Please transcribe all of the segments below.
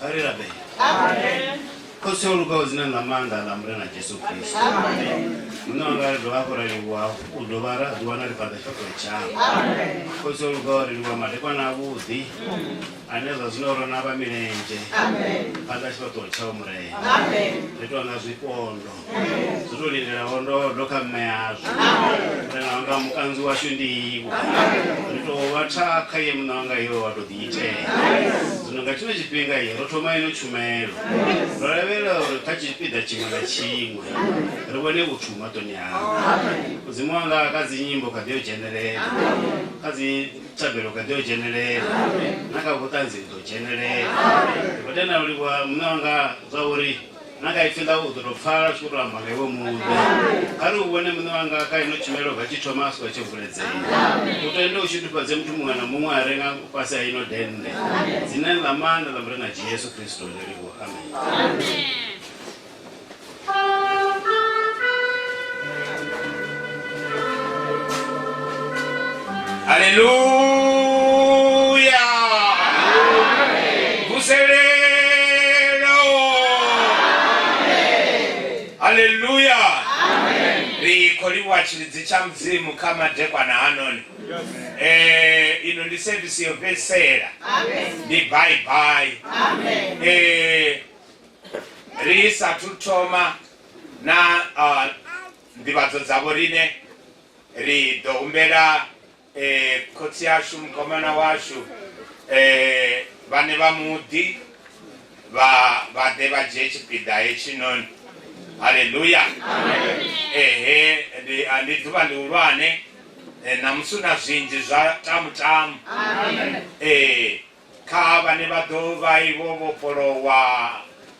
Kha ri rabele. Khotsi o lugaho dzina ḽa maanḓa ḽa Murena Jesu Kristo. Muṋe wanga ri dovha hafhu ra livhuwa u dovha ra ḓiwana ri fhaṱa tshifhaṱuwo tshau. Khotsi o lugaho ri livhuwa madekwana avhuḓi ane zwa zwino ro navha milenzhe phanḓa tshifhaṱuwo tshau Murena. Ri tou nga zwifhondo zwo tou lindela hondodo kha mme azwo. Murena wanga mukanzi washu ndi iwe. Ri tou vha thakha ye muṋe wanga iwe wa tou ḓiitela. Zwino nga tshino tshifhinga iyi ro thoma ino tshumelo. Ro lavhelela uri kha tshipiḓa tshiṅwe na tshiṅwe ri vhone vhuthu maṱoni au. Mudzimu wanga kha dzi nyimbo kha ḓi yo dzhenelela, kha dzi thabelo kha ḓi yo dzhenelela, na kha vhuṱanzi ri ḓo dzhenelela. Ri khou tenda u livhuwa muṋe wanga zwa uri na kha ipfi ḽau u ḓo tou pfala u tshi khou tou amba nga iwe muṋe. Kha ri u vhone muṋe wanga kha ino tshumelo bva tshi thoma a swika tshi vuledzea. U tende u shudufhadze muthu muṅwe na muṅwe a re nga fhasi ha ino dennde. Dzinani ḽa maanḓa ḽa Murena Jesu Kristo ndo livhuwa. Amen. Haleluya! Vuselelo! Haleluya! Ri khou livhuwa tshilidzi tsha Mudzimu kha madekwana hanoni. Ino ndi sevisi yo fhedzisela. Ndi bye bye. Ri sathu thoma na nḓivhadzo dza vhoriṋe, ri ḓo humbela khotsi ashu, mukomana washu, vhane vha muḓi vha vha ḓe vha dzhie tshipiḓa hetshinoni. Haleluya! Ehe, ndi ndi ḓuvha ḽihulwane ṋamusi hu na zwinzhi zwa tamu-tamu. Ee, kha vhane vha ḓo vha vho vhofholowa,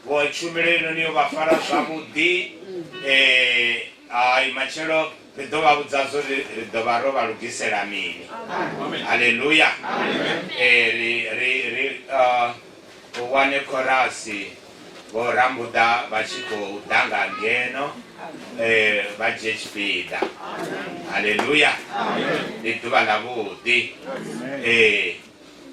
vho tshumelo heinoni yo vha fara zwavhuḓi. Hai, matshelo ri ḓo vha vhudza zwo ri ri ḓo vha ro vha lugisela mini. Haleluya! Ri ri ri wane khorasi vho Rambuḓa vha tshi khou ḓa nga ngeno vha dzhie tshipiḓa. Haleluya! Ndi ḓuvha ḽa vhuḓi. Ee.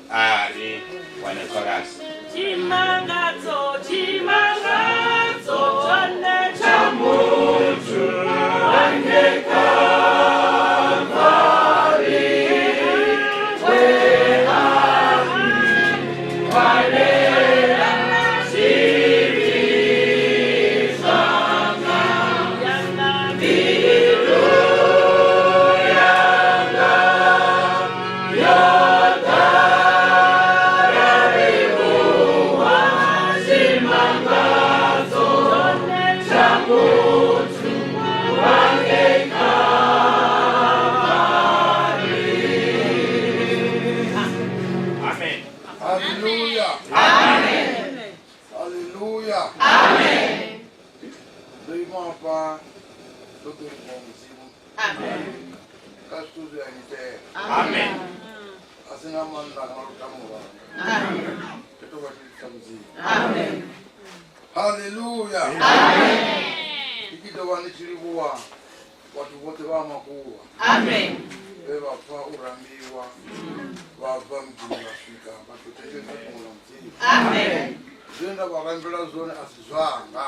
A ri wane khorasi. Tshimangadzo, tshimangadzo, tshone tsha muthu wange Kalvari, we a hwalela zwivhi zwanga, mbilu yanga yo ḓala livhuwa. Tshimangadzo tsha muthu wange Kalvari. Amen. Hallelujah. Amen. Hallelujah. Amen. Ndo ima hafha ndo ḓo livhuwa Mudzimu. Amen. Kha zwithu zwe a nitela. Amen. A si nga maanḓa nga lutamo lwanga. Amen. Ndi tou vha tshilidzi tsha Mudzimu. Amen. Hallelujah. Amen. Ndi tshi dovha ndi tshi livhuwa vhathu vhoṱhe vha Makuwa. Amen. Vhe vha pfa u rambiwa vha bva muḓini vha swika vha ḓo thetshelesa fhungo ḽa Mudzimu. Amen. Zwine nda vha rambela zwone a si zwanga.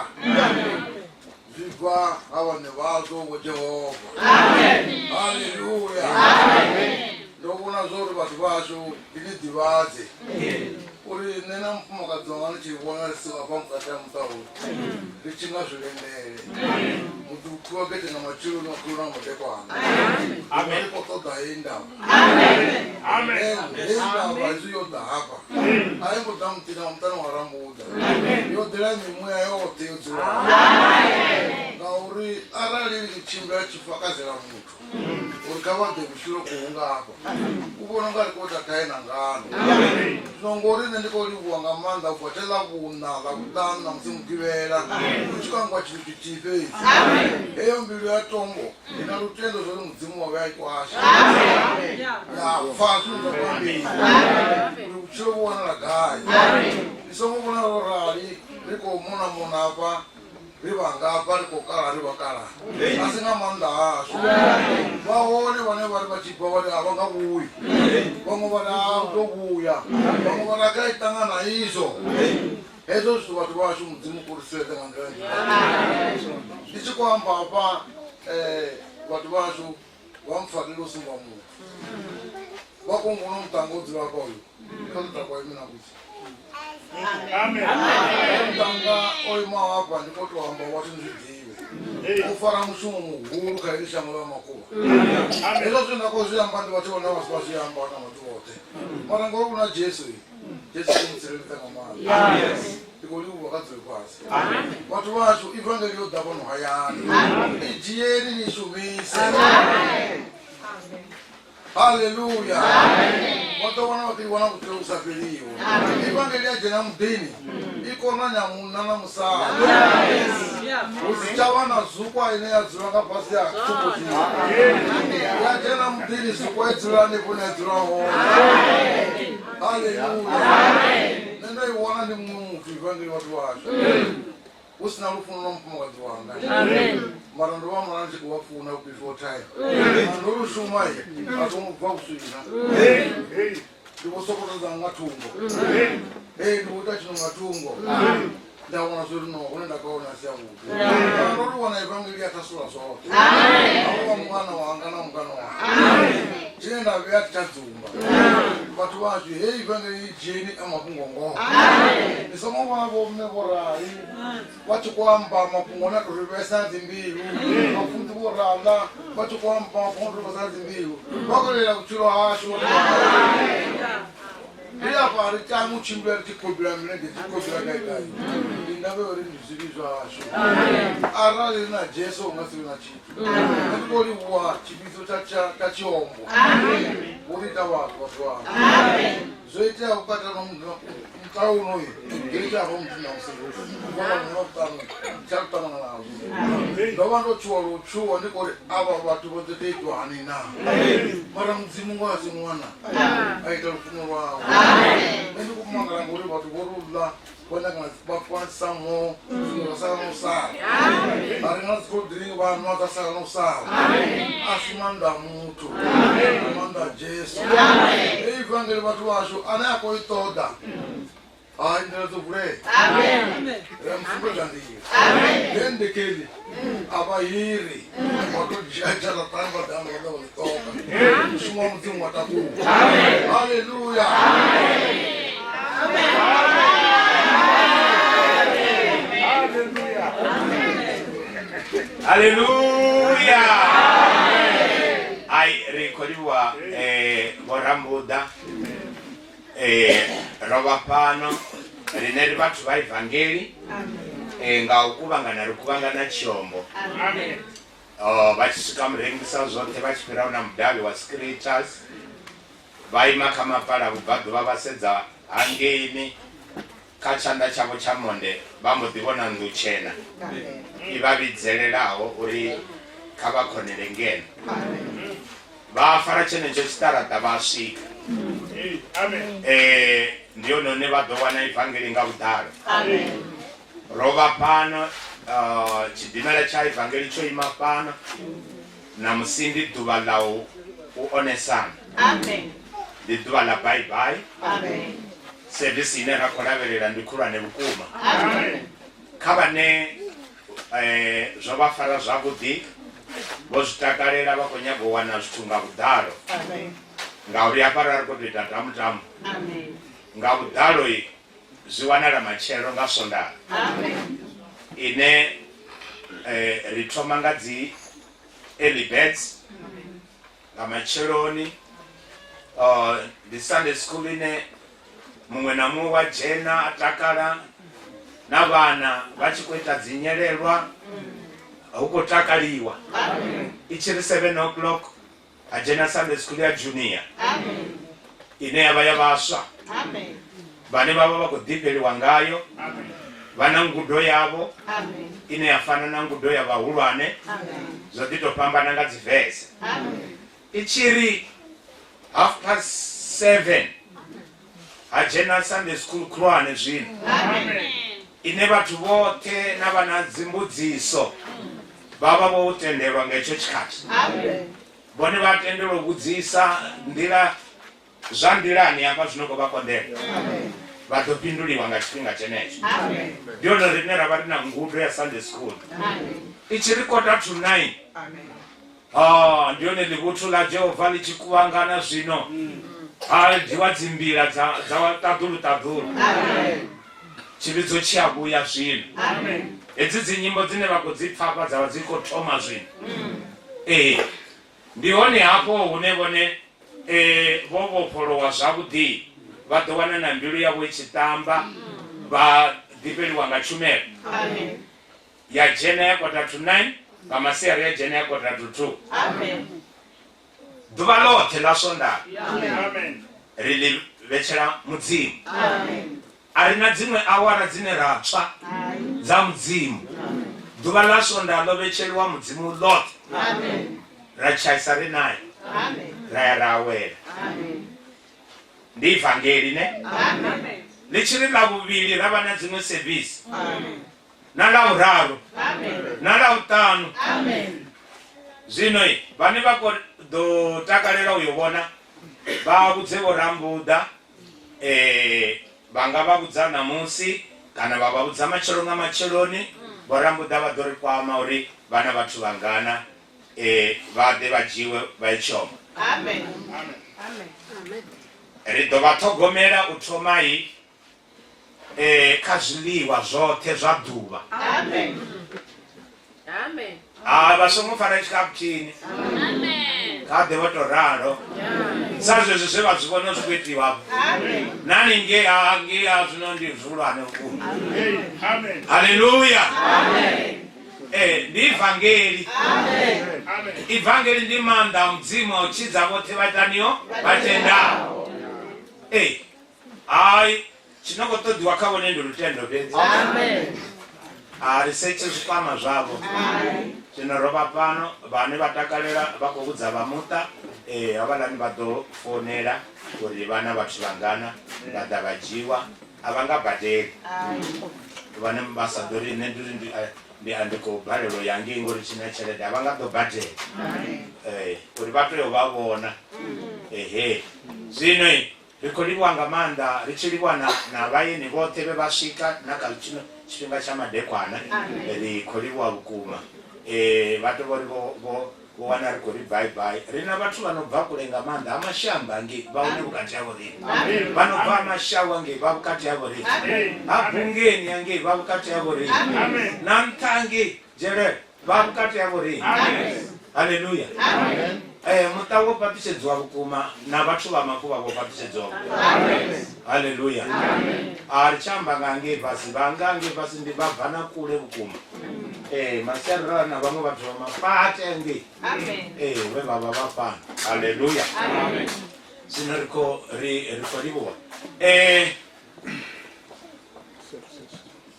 Zwi bva ha vhaṋe vhazwo vho Jehova. Amen. Haleluya. Ndo vhona zwo uri vhathu vhashu ndi ni ḓivhadze uri nṋe na mufumakadzi wanga ni tshi vhona ri siho hafha vhukati ha muṱa hoyu ri tshi nga zwilendele muḓi u khiwa gede nga matsheloni wa khiwa nga madekwana. Amen. Ri khou ṱoḓa heyi ndaba. Amen. Heyi ndaba hezwi yo ḓa hafha a i ngo ḓa muḓini wa muṱani wa Rambuḓa, yo ḓela mimuya yoṱhe yo dzulaho, ngauri arali ri tshi tshimbila tshi fakazela muthu uri kha vha ḓe vhutshilo khou nga hafha u vhona unga ri khou ita gai na ngano. Zwino ngori nṋe ndi khou livhuwa nga maanḓa u bva tsha ḽa vhuṋa, ḽa vhuṱanu na musi Mugivhela hu tshi khou ambiwa tshithu tshithihi fhedzi, heyo mbilu ya tombo ndi na lutendo zwa uri Mudzimu wawe a i kwasha ya pfa zwine zwa khou ambiwa uri vhutshilo vhu wanala gai. Ni songo vhona ro rali ri khou mona mona hafha ri vhangafha ri khou kala ri vhakala, a si nga maanḓa ashu. Vha hone vhane vha ri vha tshi bva vha ri a vha nga vhuyi, vhaṅwe vha ri a u ḓo vhuya, vhaṅwe vha ri a kha i ṱangana izwo. Hezwo zwithu vhathu vhashu Mudzimu khou ri tsireledza nga nḓila nnzhi. Ndi tshi khou amba hafha vhathu vhashu vha mpfarele u sumba muthu vha khou ngona muṱanga o dzula hafha uyu kha ḓo takuwa ime na vhudzi. Muṱanga o imaho hafha ndi khou tou amba vhathu ni zwi ḓivhe, o fara mushumo muhulu kha heḽi shango ḽa Makhuvha. Hezwo zwine nda khou zwi amba ndi vhathu vhane vha si vha zwi amba na maḓuvha oṱhe, mara ngori u na Jesu, Jesu u mu tsireledza nga maanḓa. Ndi khou livhuwa, kha dzule fhasi. Vhathu vhashu, ivangeli yo ḓa fhano hayani, i dzhieni ni shumise. Haleluya. Vha ḓo wana vha ḓi wana vhutshilo vhu sa fheliho. Ivangeli ya dzhena muḓini i konanya munna na musadzi, hu si tsha vha na zukwa ine ya dzula nga fhasi ha tsumbo zwiṅwe. Ya dzhena muḓini zukwa i dzula hanefho ine ya dzula hone. Haleluya. Nṋe ndo i wana ndi muṅwe muthu ivangeli vhathu vhashu. Hu si na lufuno lwa mufumakadzi wanga. Mara ndo vha mara ndi tshi khou vha funa before time. Mara ndo lu shuma a tho ngo bva kuswina. Ndi vho sokotodza nga thungo. Ee, ndi vho ita tshino nga thungo. Nda wana zwo ri no hune nda kona si avhuḓi. Mara ndo ri wana evangeli ya thasula zwoṱhe. A vha mungana wanga na mungana wanga. Tshine nda vhea thi tsha dzumba. Vhathu vhashu heyi evangeli i dzhieni a mafhungo ngoho. Ni songo vhona vho mme vho rai vha tshi khou amba mafhungo ane a tou ri vhesa dzimbilu. Vhafunzi vho ranga vha tshi khou amba mafhungo ane a tou ri vhesa dzimbilu. Vha khou lilela vhutshilo hashu. Ndi afha ri tami u tshimbila ri tshi khobila milenzhe ri tshi khobila gai gai. Ndi ndavha ya uri ndi zwivhi zwashu. Arali ri na Jesu hu nga si vhe na tshithu. Nṋe ndi khou livhuwa tshivhidzo tsha tsha tsha Tshiombo. Vho ri ita vhathu vhathu vhanga. Zwo itea vhukati ha muṱa uno zwo itea hafha muḓini ṋamusi. Ubva nga ṅwaha wa vhuṱanu tsha ri ṱangana nazwo. Ndo vha ndo tshuwa lwo tshuwa ndi khou ri avha vhathu vho ḓo tou itwa hani na. Mara Mudzimu ngoho a si ṅwana a ita lufuno lwawe. Nṋe ndi khou mangala ngori vhathu vho ri u ḽa vho nyaga vha kwanisa mo zwino zwa sala no sala. Vha renga na dzi cold drink vha nwa dza sala no sala. A si maanḓa a muthu, ndi maanḓa a Jesu. Heyi vangeli vhathu vhashu ane a khou i ṱoḓa hai nḓila dzo vulea. Ri a mu sumbedza nḓila. Dende keli a vha hiri vha tou dzhia dzharaṱani vha ḓa vha ḓa vha ḽi ṱoka. Mushumo wa Mudzimu wa takuwa. Haleluya. Haleluya. Ai ri khou livhuwa Vho Rambuḓa ro vha fhano riṋe ri vhathu vha ivangeli nga u kuvhangana ri kuvhangana tshiombo. Vha tshi swika murengisa zwoṱhe vha tshi fhira na mudavhi wa Scriptures vha ima kha mapala vhubvaḓuvha vha sedza hangeini kha tshanḓa tshavho tsha monde vha mbo ḓi vhona nnḓu tshena i vha vhidzelelaho uri kha vha khonele ngeno. Vha fara tshenetsho tshiṱaraṱa vha swika. Ndi hone hune vha ḓo wana ivangeli nga vhuḓalo. Ro vha fhano tshidimela tsha ivangeli tsho ima fhano ṋamusi ndi ḓuvha ḽa u onesana. Ndi ḓuvha ḽa bye bye. Service ine ra khou lavhelela ndi khulwane vhukuma. Kha vhane zwo vha fara zwavhuḓi vho zwi takalela vha khou nyaga u wana zwithu nga vhuḓalo. Ngauri hafha ra ri khou tou ita tamu tamu. Nga vhuḓalo zwi wanala matshelo nga Swondaha. Ine ri thoma nga dzi early birds nga matsheloni. Ndi Sunday school ine muṅwe na muṅwe wa dzhena a takala na vhana vha tshi khou ita dzinyelelwa hu khou takaliwa. I tshi ri 7 o'clock ha dzhena Sunday school ya junior ine ya vha ya vhaswa vhane vha vha vha khou ḓifheliwa ngayo vha na ngudo yavho ine ya fana na ngudo ya vhahulwane zwo ḓi tou fhambana nga dzivese. I tshi ri 7:30 ha dzhena Sunday school khulwane zwino ine vhathu vhoṱhe na vha na dzimbudziso vha vha vho tendelwa nga hetsho tshikhathi. Vhone vha tendelwa u vhudzisa nḓila zwa nḓilani hafha zwino khou vha konḓela vha ḓo fhinduliwa nga tshifhinga tshenetsho. Ndi hone riṋe ra vha ri na ngudo ya Sunday school i tshi ri 8:45. Ndi hone ḽivhuthu ḽa Jehova ḽi tshi kuvhangana zwino ha dzhiwa dzimbila dza dza ṱaḓulu ṱaḓulu. Tshivhidzo tshi a vhuya zwino. Hedzi dzi nyimbo dzine vha khou dzi pfa hafha dza vha dzi khou thoma zwino. Ee, ndi hone hafho hune vhone vho vhofholowa zwavhuḓi vha ḓo wana na mbilu yavho i tshi ṱamba vha ḓifheliwa nga tshumelo. Ya dzhena ya 8:45 nga masiari ya dzhena ya 1:45. Ḓuvha ḽoṱhe ḽa Swondaha ri ḽi vhetshela Mudzimu. A ri na dziṅwe awara dzine ra tswa dza Mudzimu. Ḓuvha ḽa Swondaha ḽo vhetsheliwa Mudzimu ḽoṱhe. Ra tshaisa ri nae ra ya ra awela. Ndi ivangeli ne? Ḽi tshi ri Ḽavhuvhili ra vha na dziṅwe sevisi. Na ḽavhuraru. Na ḽavhuṱanu. Zwino vhane vha khou ḓo takalela u yo vhona vha vhudze vho Rambuḓa vha nga vha vhudza ṋamusi kana vha vha vhudza matshelo nga matsheloni. Vho Rambuḓa vha ḓo ri kwama uri vha na vhathu vhangana vha ḓe vha dzhiwe vha ye Tshioma. Ri ḓo vha ṱhogomela u thoma kha zwiḽiwa zwoṱhe zwa ḓuvha. Ha vha songo fara tshikaputini kha ḓe vho to ralo sa zwezwi zwe vha zwi vhona zwi khou itiwa afho na haningei ha ngei ha zwino ndi zwihulwane vhukuma. Haleluya. Ee, ndi ivangeli. Ivangeli ndi maanḓa a Mudzimu a u tshidza vhoṱhe vha itaniho vha tendaho. Ee, hai tshi no khou ṱoḓiwa kha vhone ndi lutendo fhedzi. A ri setshe zwikwama zwavho. Zwino ro vha fhano vhane vha takalela vha khou vhudza vha muṱa eh havhaḽani vha ḓo founela uri vha na vhathu vhangana vha ḓa vha dzhiwa a vha nga badeli. Vhane vha sa ḓo ri nṋe ndi ri ndi ndi ndi khou balelwa u ya ngei ngori thi na tshelede a vha nga ḓo badela. Eh uri vha tea u vha vhona. Ehe. Zwino Ri khou livhuwa nga maanḓa, ri tshi livhuwa na, na vhaeni vhoṱhe vhe vha swika na kha tshino tshifhinga tsha madekwana. Ri khou livhuwa vhukuma. E, vha tou vha uri vho, vho, vho wana ri khou ri bye-bye. Ri na vhathu vha no bva kule nga maanḓa, ha Mashamba ngei, vha hone vhukati ha vhoriṋe. Vha no bva ha Mashawa ngei, vha vhukati ha vhoriṋe. Ha Bungeni hangei, vha vhukati ha vhoriṋe. Na nṱha hangei, dzhele. Vha vhukati ha vhoriṋe. Haleluya. Eh, muṱa wo fhaṱutshedziwa vhukuma na vhathu vha Makhuvha vho fhaṱutshedziwa vhukuma. Haleluya. A ri tsha amba nga ngei fhasi, vha nga ngei fhasi ndi vha bva na kule vhukuma. Eh, masiari ra na vhaṅwe vhathu vha mafate ngei. Eh, vhe vha vha vha fhano. Haleluya. Zwino ri khou ri ri khou livhuwa. Eh,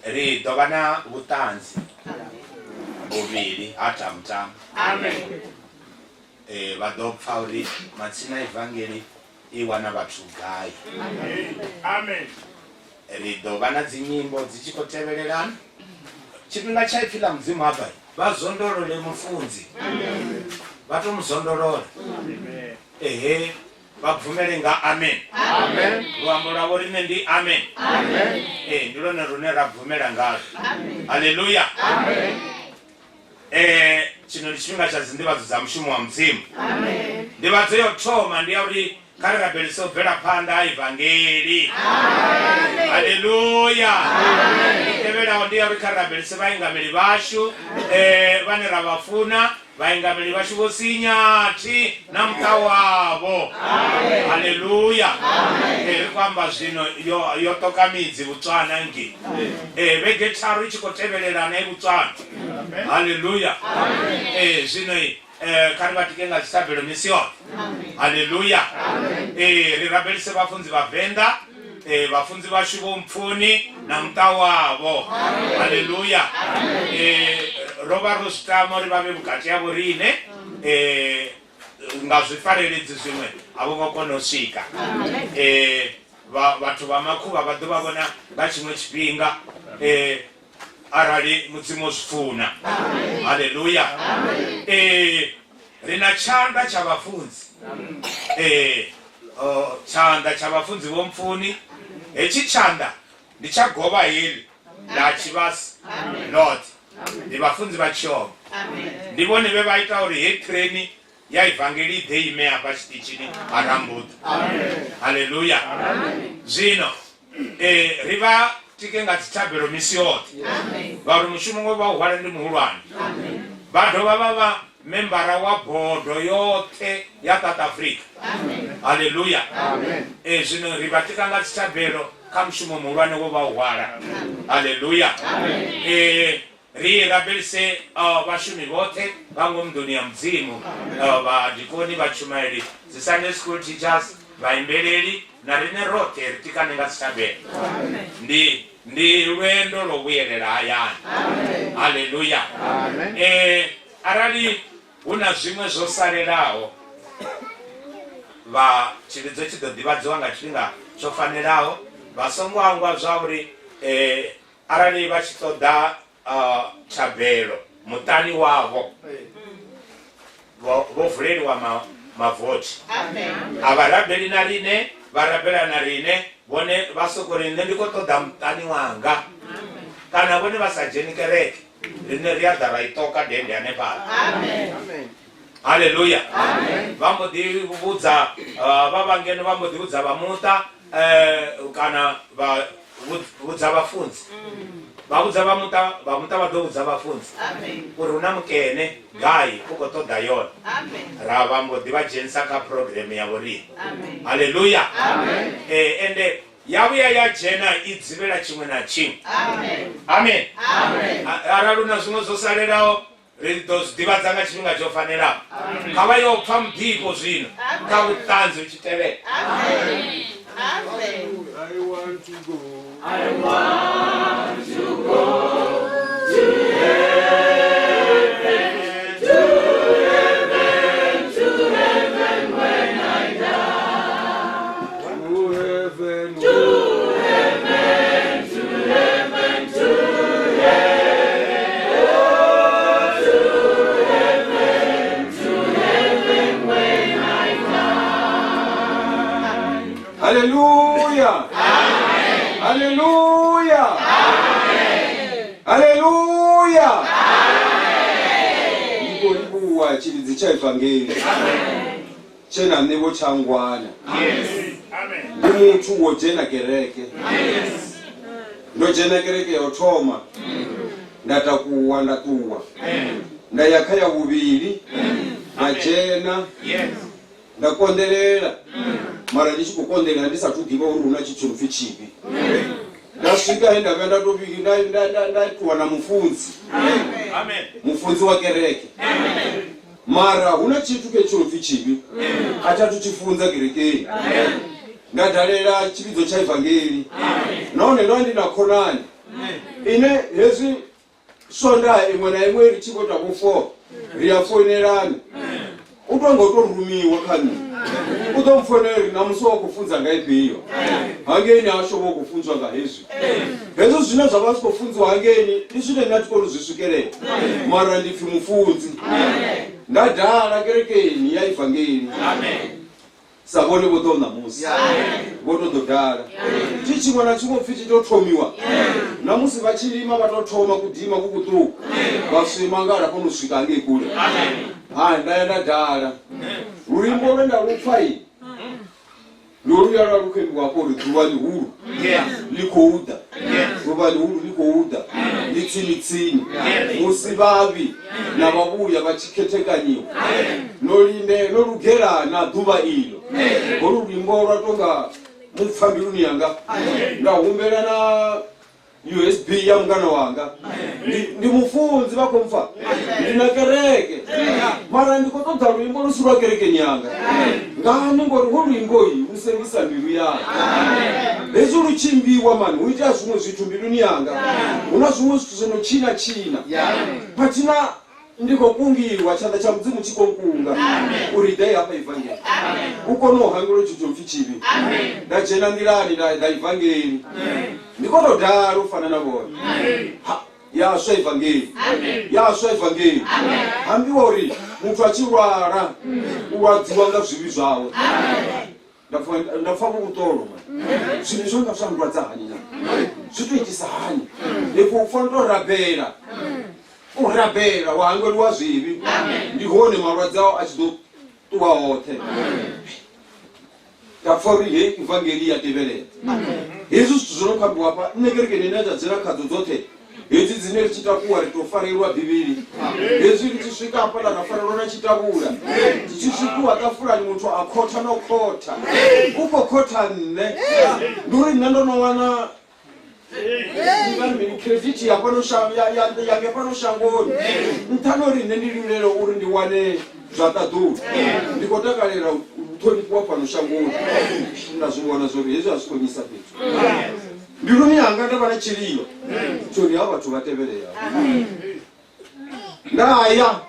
Ri ḓo vha na vhuṱanzi vhuvhili ha tamutamu. Ee, vha ḓo pfa uri matsina evangeli i wana vhathu gai. Ri ḓo vha na dzinyimbo dzi tshi khou tevhelelana. Tshifhinga tsha ipfi ḽa Mudzimu hafha vha zondolole mufunzi, vha to mu zondolola. Ehe. Vha bvumele nga amen. Amen. Luambo lwavho riṋe ndi amen. Amen. Ee, ndi lwone lune ra bvumela ngalwo. Haleluya. Amen. Eh, tshino ndi tshifhinga tsha dzinḓivhadzo dza mushumo wa Mudzimu. Amen. Nḓivhadzo yo thoma ndi ya uri kha ri rabelise u bvela phanḓa ha ivangeli. Amen. Haleluya. Amen. I tevhelaho ndi ya uri kha ri rabelise vhaingameli vhashu eh, vhane ra vha funa Vhaingameli vhashu vho Sinyathi na muṱa wavho. Haleluya. Ee, ri khou amba zwino yo yo ṱoka midzi Botswana ngei. Ee, vhege tharu i tshi khou tevhelelana i Botswana. Haleluya. Ee, zwino eh, kha ri vha tike nga dzithabelo misi yoṱhe. Haleluya. Ee, ri rabelise vhafunzi vha Venḓa. Eh, vhafunzi vhashu vho Mpfuni na muṱa wavho. Haleluya. Eh, ro vha ro zwi tama uri vha vhe vhukati ha vhoriṋe eh, nga zwifareledzi zwiṅwe a vho ngo kona u swika. Eh, vha, vhathu vha Makhuvha vha ḓo vha vhona nga tshiṅwe tshifhinga eh, arali Mudzimu o zwi funa. Haleluya. Eh, ri na tshanḓa tsha vhafunzi. Eh, oh, tshanḓa tsha vhafunzi vho Mpfuni. Hetshi tshanḓa ndi tsha govha heḽi ḽa Tshivhase ḽoṱhe. Ndi vhafunzi vha Tshioma. Ndi vhone vhe vha ita uri heyi ṱireni ya ivangeli i ḓe ime hafha tshiṱitshini ha Rambuḓa. Haleluya. Zwino eh, ri vha tike nga dzithabelo misi yoṱhe ngauri mushumo we vha u hwala ndi muhulwane. Vha dovha vha vha membara wa bodo yoṱhe ya South Africa. Haleluya. Eh, zwino ri vha tika nga dzithabelo kha mushumo muhulwane wo vha u hwala. Haleluya. Eh, ri rabelise uh, vhashumi vhoṱhe vha ngomu nḓuni ya Mudzimu, uh, vhadikoni, vhatshumaeli, dzi Sunday school teachers, vhaimbeleli na riṋe roṱhe ri tikane nga dzithabelo. Ndi ndi lwendo lwo vhuyelela hayani. Haleluya. Eh, arali hu na zwiṅwe zwo salelaho vha tshivhidzo tshi ḓo ḓivhadziwa nga tshifhinga tsho fanelaho. Vha songo hangwa zwa uri eh, arali vha tshi ṱoḓa thabelo muṱani wavho vho vuleliwa mavothi a vha rabeli na riṋe vha rabela na riṋe vhone vha soko ri nṋe ndi khou ṱoḓa muṱani wanga kana vhone vha sa dzheni kereke riṋe ri a ḓa ra i ṱoka dende hanefhaḽa. Haleluya. Vha mbo ḓi vhudza vha vha ngeno vha mbo ḓi vhudza vha muṱa kana vha vhudza vhafunzi vha vhudza vha muṱa vha muṱa vha ḓo vhudza vhafunzi uri hu na mukene gai u khou ṱoḓa yone ra vha mbo ḓi vha dzhenisa kha program ya vhoriṋe. Haleluya. Ende ya vhuya ya dzhena i dzivhela tshiṅwe na tshiṅwe. Amen. Arali hu na zwiṅwe zwo salelaho ri ḓo zwi ḓivhadza nga tshifhinga tsho fanelaho. Kha vha yo pfa muḓifho zwino kha vhuṱanzi u tshi tevhela. I want to go. I want to go to heaven, to heaven, to heaven when I die. To heaven, to heaven, to heaven, to heaven, oh, to heaven, to heaven when I die. Haleluya! Haleluya! Haleluya! Ndi khou livhuwa tshilidzi tsha evangeli tshe na nṋe vho tsha ngwana. Ndi muthu wo dzhena kereke. Ndo dzhena kereke ya u thoma nda takuwa nda ṱuwa nda ya kha ya vhuvhili nda dzhena nda konḓelela mara ndi tshi khou konḓelela ndi sathu ḓivha uri hu na tshithu no pfi tshivhi. Nda swika he nda vhuya nda to nda ṱuwa na mufunzi mufunzi wa kereke mara hu na tshithu khe tsho no pfi tshivhi a thi athu tshi funza kerekeni. Nda dalela tshivhidzo tsha evangeli nahone ndo vha ndi na khonani ine hezwi Swondaha iṅwe na iṅwe ri tshi vho ita vho 4 ri a foinelana. U tou nga u tou rumiwa kha nṋe. U ḓo mpfoinela uri ṋamusi wa khou funza nga ifhio. Hangeini hashu vho khou funzwa nga hezwi. Hezwi zwine zwa vha zwi khou funziwa hangeini ndi zwine nṋe a thi koni u zwi swikelela. Mara ndi pfi mufunzi. Nda dala kerekeni ya evangeli. Sa vhone vho ḓo ṋamusi vho to ḓo dala thi tshiṅwe na tshiṅwe pfi tshi to thomiwa na musi vha tshi lima vha to thoma kudima ku kuṱuku vha swima nga hafho no swika hangei kule. Ha nda ya nda dala luimbo lwe nda lu pfa i ndi oluya lwa lu khou imbiwa hafho uri ḓuvha ḽihulu ḽi khou ḓa, ḓuvha ḽihulu ḽi khou ḓa ḽi tsini tsini, musi vhavhi na vhavhuya vha tshi khethekanyiwa. No linde, no lugela na ḓuvha iḽo. Holu luimbo lwa tonga mupfa mbiluni yanga, nda humbela na USB ya mungana wanga. Ndi, ndi mufunzi vha khou mpfa, ndi na kereke mara ndi khou ṱoḓa luimbo lu si lwa kerekeni yanga. Ngani? Ngori ho luimbo iyi lu sengisa mbilu yanga. Hezwi lu tshi imbiwa mani hu itea zwiṅwe zwithu mbiluni yanga. Hu na zwiṅwe zwithu zwo no tshina tshina. Mathina ndi khou kungiwa, tshanḓa tsha Mudzimu tshi khou nkunga uri ḓe hafha ivangeli u kone u hangwelwa tshithu tsho pfi tshivhi. Nda dzhena nḓilani nda ḓa ivangeli, ndi khou tou dala u fana na vhone. Ha, ya swa ivangeli, ya swa ivangeli. Hambiwa uri muthu a tshi lwala u lwadziwa nga zwivhi zwawe. Nda pfa vhuṱolo mani, zwivhi zwanga zwa ndwadza hani na zwi to itisa hani? Ndi khou fanela u tou rabela, u rabela wa hangweliwa zwivhi, ndi hone malwadze ao a tshi ḓo ṱuwa hoṱhe. Nda pfa uri heyi ivangeli ya tevhelela hezwi zwithu zwo no khou ambiwa hafha. Nṋe kerekeni ine nda dzhena khadzo dzoṱhe hedzi dzine ri tshi takuwa ri tou farelwa Bivhili, hezwi ri tshi swika hafhaḽa ra farelwa na tshitavhula, tshi tshi swikiwa ṱafulani muthu a khotha no khotha, u khou khotha nṋe. Ndi uri nṋe ndo no wana mini credit ya fhano ya fhano shangoni, nṱhani uri nṋe ndi lilele uri ndi wane zwa ṱaḓulu, ndi khou takalela u ṱhonifhiwa fhano shangoni. Nda zwi vhona zwori hezwi a zwi khou nyisa fhethu. Mbiluni yanga nda vha na tshililo tsho ri ha vhathu vha tevhelea. Nda ya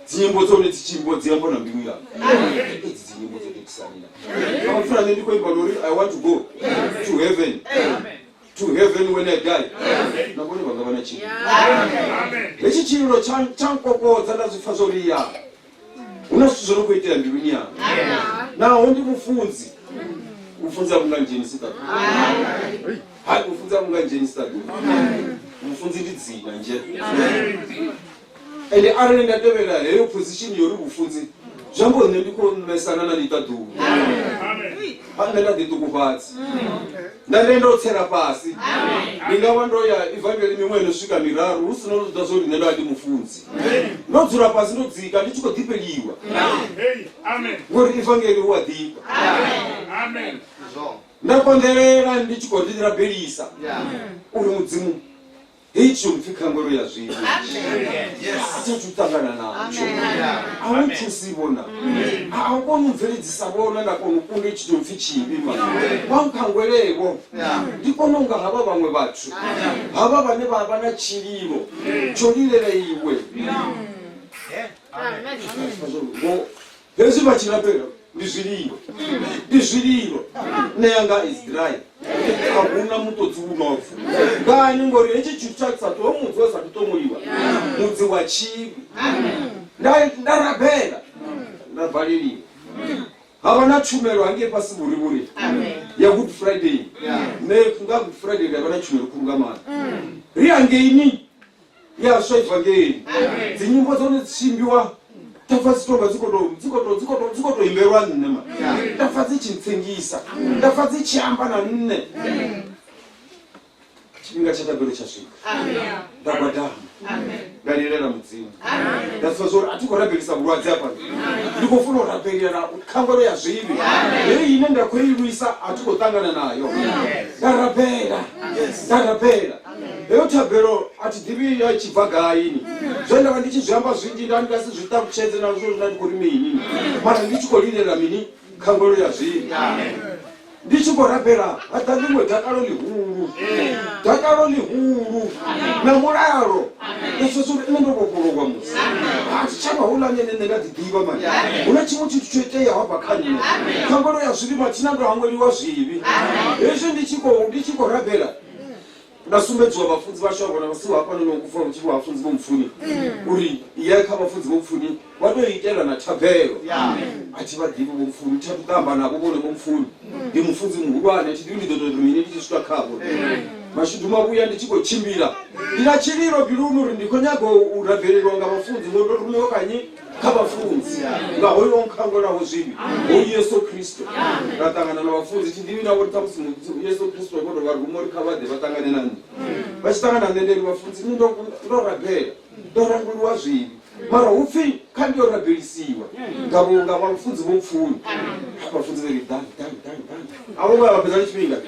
dzinyimbo dzone dzi tshimbo dzi amba na mbilu yanga. Edzi dzinyimbo dzo tou itisani na. Kha pfuna nṋe ndi khou imba uri I want to go to heaven. to heaven when I die. Na vhone vha nga vha na tshililo. Hetshi tshililo tsha nkokodza nda zwi pfa zwo ri ya hu na zwithu zwo no khou itea mbiluni yanga. Naho ndi mufunzi, vhufunzi a vhu nga ndzhenisi ṱaḓulu. Hai, vhufunzi a vhu nga ndzhenisi ṱaḓulu. Vhufunzi ndi dzina nzhe. Ende arali nda tevhela heyo position yo ri vhufunzi, zwi amba uri nṋe ndi khou mesana na ḽiṱaḓulu. Ha nṋe nda ḓiṱukufhadza, nda tenda u tsela fhasi, ndi nga vha ndo ya ivangeli miṅwaha ino swika miraru hu sina no ḓa zwo uri nṋe ndo vha ndi mufunzi. Ndo dzula fhasi ndo dzika ndi tshi khou ḓifheliwa ngori ivangeli hu a ḓifha. Nda konḓelela ndi tshi khou ḓi rabelisa uri Mudzimu heyi tsho mpfi khangwelo ya zwivhi a thi athu ṱangana natsho, a u nthusi vhona, a u koni u bveledzisa vhona nda kona u kunda itshi tsho mpfi tshivhi ma wa nkhangwelevho ndi kone unga havha vhaṅwe vhathu havha vhane vha vha na tshililo tsho lilela iwe. Hezwi vha tshi rabela ndi zwililo, ndi zwililo. Nṋe yanga is dry, a huna muṱodzi u no bva ngani, ngori hetshi tshithu tsha sa tou mudzi wa sa thu ṱomuliwa, mudzi wa tshivhi. Nda rabela nda baleliwa. Havha na tshumelo hangei fhasi vhurivhuri ya Good Friday. Nṋe nga Good Friday nda vha na tshumelo khulu nga maanḓa. Ri hangeini ya swa ivangeli, dzinyimbo dzone dzi tshi imbiwa ndapfa dzi tonga dzi khou tou imbelwa nṋe ma, ndapfa dzi tshi ntsengisa, ndapfa dzi tshi amba na nṋe. Tshifhinga tsha thabelo tsha swika, nda gwadama nda lilela Mudzimu, nda pfa zwa uri a thi khou rabelisa vhulwadze hafha, ndi khou funa u rabelela khangwelo ya zwivhi heyi ine nda khou i lwisa, a thi khou ṱangana nayo. Nda rabela, nda rabela. Heyo thabelo a thi ḓivhi ya tshi bva gai ni, zwe nda vha ndi tshi zwi amba zwinzhi nda ndi nga si zwi ṱalutshedze na zwo nda ndi khou ri mini, mara ndi tshi khou lilela mini khangwelo ya zwivhi. Ndi tshi khou rabela ha ḓa ḽiṅwe dakalo ḽihulu, dakalo ḽihulu na mulalo. Nda pfesesa uri nṋe ndo vhofholowa musi a thi tsha vha houḽa nṋe nṋe nda ḓi ḓivha mani hu na tshiṅwe tshithu tsho iteaho hafha kha nṋe. Khangwelo ya zwivhi mathina ndo hangweliwa zwivhi. Hezwi ndi tshi khou rabela nda sumbedziwa vhafunzi vhashu avho na vhasiwa hafhanoni u pfa tshi vhafunzi vho mpfuni uri iya kha vhafunzi vho mpfuni vha tou itela na thabelo. A thi vha ḓivhi vho mpfuni, thi athu ṱamba navho vhone vho mpfuni, ndi mufunzi muhulwane, thi ḓivhi ndi ḓo tou ri mini ndi tshi swika khavho. Mashudu mavhuya ndi tshi khou tshimbila ndi na tshililo mbiluni uri ndi khou nyaga u rabelelwa nga vhafunzi ngori ndo rumiwa kanyi kha vhafunzi nga hoyo o nkhangwelaho zwivhi, hoyu Yesu Kristo. Nda ṱangana na vhafunzi, thi ḓivhi navho uri ṱhamusi Yesu Kristo vho tou vha ruma uri kha vha ḓe vha ṱangane na nṋe. Vha tshi ṱangana na nṋe ndi ri vhafunzi nṋe ndo rabela ndo rangweliwa zwivhi, mara hu pfi kha ndi yo rabelisiwa nga vho nga vhafunzi vho mpfuni. Vhafunzi vha ri ḓani ḓani ḓani ḓani, a vho vha fhedza tshifhinga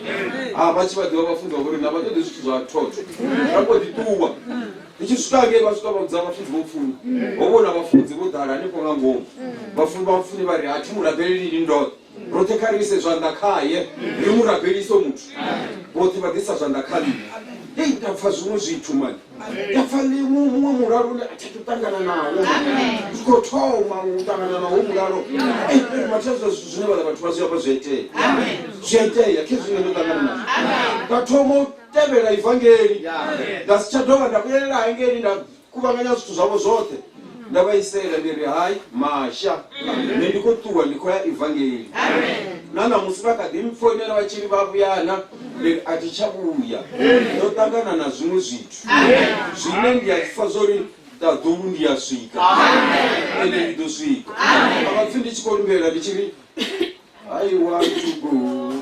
a vha tshi vha ḓivha vhafunzi vha vho ri na vha ṱoḓi zwithu zwa thotho, ra mbo ḓi ṱuwa. Ndi tshi swika ngei vha swika vha vhudza vhafunzi vho pfuni, ho vhona vhafunzi vho ḓala hanefho nga ngomu. Vhafunzi vha pfuni vha ri ha thi mu rabeleli ni ndoṱhe, roṱhe kha ri ise zwanḓa khaye ri mu rabelise muthu. Vhoṱhe vha ḓisa zwanḓa kha nṋe. Hei nda pfa zwiṅwe zwithu mani, nda pfa ḽiṅwe muṅwe mulalo une a thi athu ṱangana nawo, ndi khou thoma u ṱangana nawo mulalo. Mathina zwa zwithu zwine vhaḽa vhathu vha zwi amba zwi a itea, zwi a itea khe zwine ndo ṱangana nazwo. Nda thoma tevhela ivangeli, nda si tsha dovha nda vhuyelela hangei, nda kuvhanganya zwithu zwavho zwoṱhe nda vha isela, ndi ri hai masha nṋe ndi khou ṱuwa ndi khou ya ivangeli. Na ṋamusi vha kha ḓi mpfoinela vha tshi ri vha vhuyana, ndi ri a thi tsha vhuya, ndo ṱangana na zwiṅwe zwithu zwine ndi a pfa zwori ṱaḓulu ndi a swika, ende ndi ḓo swika. A vha pfi ndi tshi khou limbela ndi tshi ri I want to go.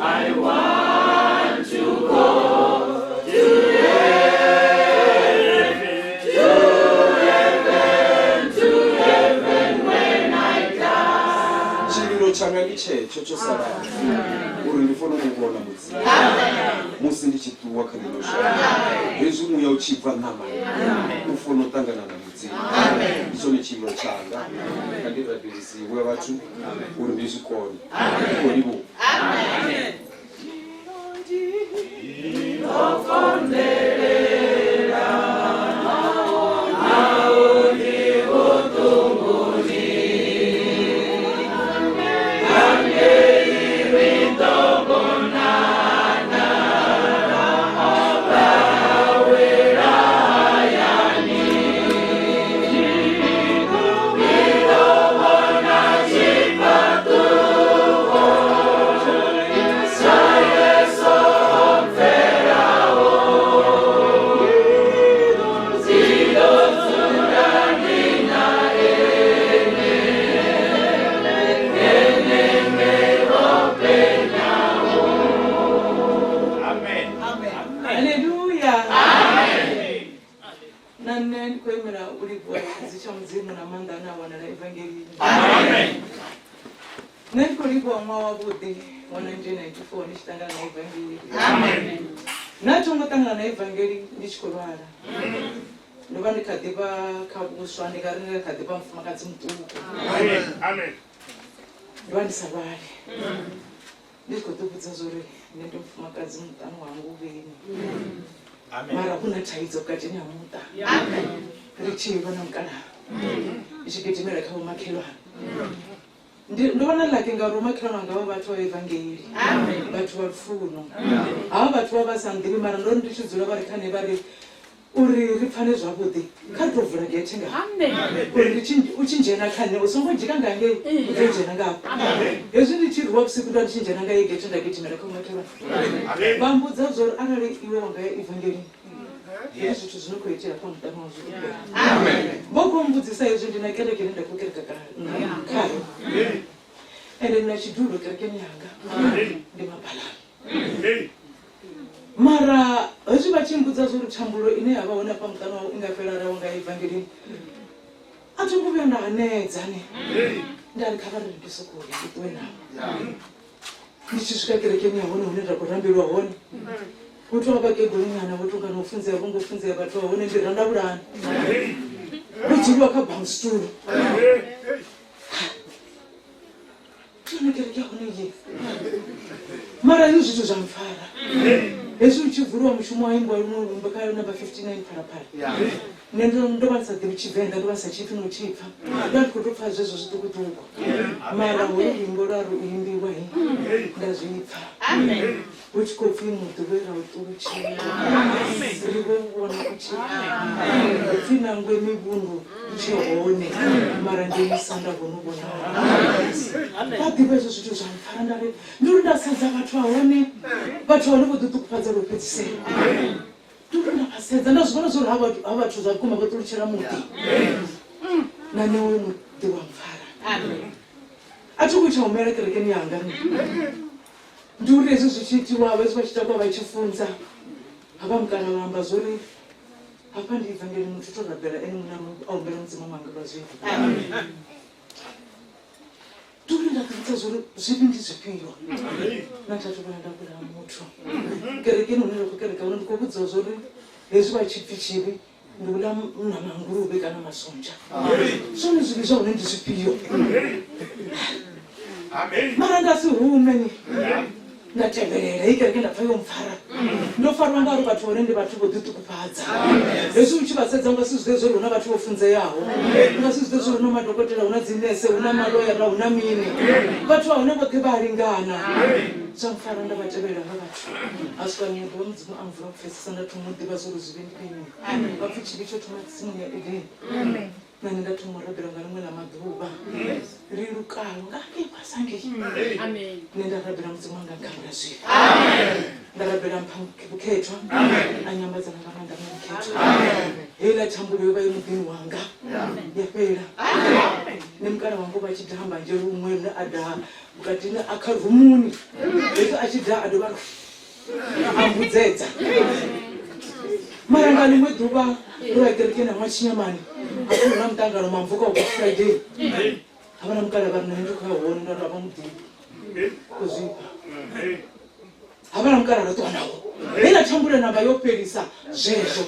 I want to go to heaven, to heaven, to heaven when I die. Tshililo tshanga ndi tshetsho tsho salaho uri ndi fone u vhona Mudzimu musi ndi tshi ṱuwa kha ḽino shango. Hezwi muya u tshi bva ṋamani u funa u ṱangana na Mudzimu. Ndi tshone tshililo tshanga, kha ndi rabelisiwe vhathu uri ndi zwi kone. Ndi khou livhuwa. Nṋe ndi khou livhuwa ṅwaha wavhuḓi wa 1994 ndi tshi ṱangana na evangeli. Nṋe a tho ngo ṱangana na evangeli ndi tshi khou lwala. Ndo vha ndi kha ḓi vha kha vhuswa, ndi nga ri ndi kha ḓi vha mufumakadzi muṱuku. Ndo vha ndi sa lwali. Ndi tshi khou ḓivhudza zwa uri nṋe ndi mufumakadzi muṱani wanga u vheni. Mara hu na thaidzo vhukatini ha muṱa. Ri tshi lwa na mukalaha. Ndi tshi gidimela kha vhomakhelwane. Ndi ndo vha na laki ngauri vhomakhelwane vhanga vha vhathu vha evangeli. Vhathu vha lufuno. Havha vhathu vha vha sa nḓivhi mara ndo ri ndi tshi dzula vha ri kha nṋe vha ri uri ri pfane zwavhuḓi kha ri tou vula gethe nga uri ri tshi u tshi dzhena kha nṋe u songo dzhika nga ngei u ḓo dzhena nga hafha. Hezwi ndi tshi rwiwa vhusiku nda ndi tshi dzhena nga ye gethe nda gidimela kha vhomakhelwane. Vha mbudza zwa uri arali iwe wa nga ya evangelini hezwi zwithu zwi no khou itea hafha muṱani wau zwi ḓo fhela. Vho khou mbudzisa hezwi ndi na kereke ine nda khou kereka khayo ende ndi na tshidulo kerekeni yanga ndi mabalani. Mara hezwi vha tshi mbudza zwa uri thambulo ine ya vha hone hafha muṱani wau i nga fhela arali wa nga ya evangelini a tho ngo vhuya nda hanedza ni. Nda ri kha vha ri ndi sokou ya ndi ṱuwe navho. Ndi tshi swika kerekeni ya hone hune nda khou rambelwa hone hu tou vha vhakegulu nyana vho tonga na u funzea vho ngo funzea vhathu vha hone ndi randavhulani vho dzuliwa kha bamstool. Ndi yone kereke ya hone iyi. Mara hezwi zwithu zwa mpfara. Hezwi u tshi vuliwa mushumo wa imbiwa luṅwe luimbo kha number 59 Phalaphala. Nṋe ndo ndo vha ndi sa ḓivhi Tshivenḓa, ndo vha ndi sa tshi pfi no tshi pfa. Ndo vha ndi khou tou pfa zwezwo zwiṱukuṱuku. Mara holu luimbo lwa ri u imbiwa nda zwi pfa. Hu tshi khou pfi muḓi we ra u ṱulutshela ri vho vhona u tshi hu pfi nangwe mivhundu i tshe hone mara ngei musanda vho no vhonala. Vha ḓivha hezwo zwithu zwa mpfara nda ri ndi uri nda sedza vhathu vha hone vhathu vha hone vho ḓiṱukufhadza lwo fhedzisela. Ndi uri nda vha sedza nda zwi vhona zwa uri ha vhathu zwa vhukuma vho ṱulutshela muḓi na nṋe hoyo muḓi wa mpfara. A thi khou tsha humela kerekeni yanga nṋe. Ndi uri hezwi zwi tshi itiwa hezwi vha tshi takuwa vha tshi funza havha mukala vha amba zwori hafha ndi ivangeli muthu to rabela ene muṋe a humbela mudzimu a zwivhi. Ndi uri nda ḓivhudza zwori zwivhi ndi zwifhio na thathu vhuya nda vhulaha muthu kerekeni hune nda khou kereka hone ndi khou vhudziwa zwori hezwi vha tshi pfi tshivhi ndi u ḽa ṋama ya nguluvhe kana masonzha zwone zwivhi zwa hone ndi zwifhio mara nda si hume ni nda tevhelela hei kereke nda pfa yo mpfara ndo farwa ngauri vhathu hone ndi vhathu vho ḓiṱukufhadza hezwi u tshi vha sedza unga si zwi ḓe zwori hu na vhathu vho funzeaho unga si zwi ḓe zwori hu na madokotela hu na dzinese hu na maloyara hu na mini vhathu vha hone vhoṱhe vha a lingana zwa mpfara nda vha tevhelela nga vhathu a swika ḽiṅwe ḓuvha mudzimu a mvula pfesesa nda thoma u ḓivha zwa uri zwivhi ndi mini. Vha pfi tshivhi tsho thoma tsimuni ya Edeni. Na nṋe nda thoma u rabela nga ḽiṅwe ḽa maḓuvha ri lukalo nga ngei fhasi hangei. Nṋe nda rabela mudzimu wanga nkhangwela zwivhi. Nda rabela mpha vhukhethwa a nyambedzana nga maanḓa nga mukhethwa. Heiḽa thambulo yo vha i muḓini wanga ya fhela. Nṋe mukala wanga o vha a tshi daha mbanzhe luṅwe lune a daha vhukatini a kha rumuni. Hezwi a tshi daha a dovha a a mbudzedza mara nga ḽiṅwe ḓuvha ro ya kerekeni ya Ṅwatshinyamani hafha hu na muṱangano mamvuka wa Good Friday havha na mukala vha ri nṋe ndi khou ya hone nda ri a vha muḓivhi khou zwifha havha na mukala ro ṱuwa nawo heiḽa thambule namba yo fhelisa zwezwo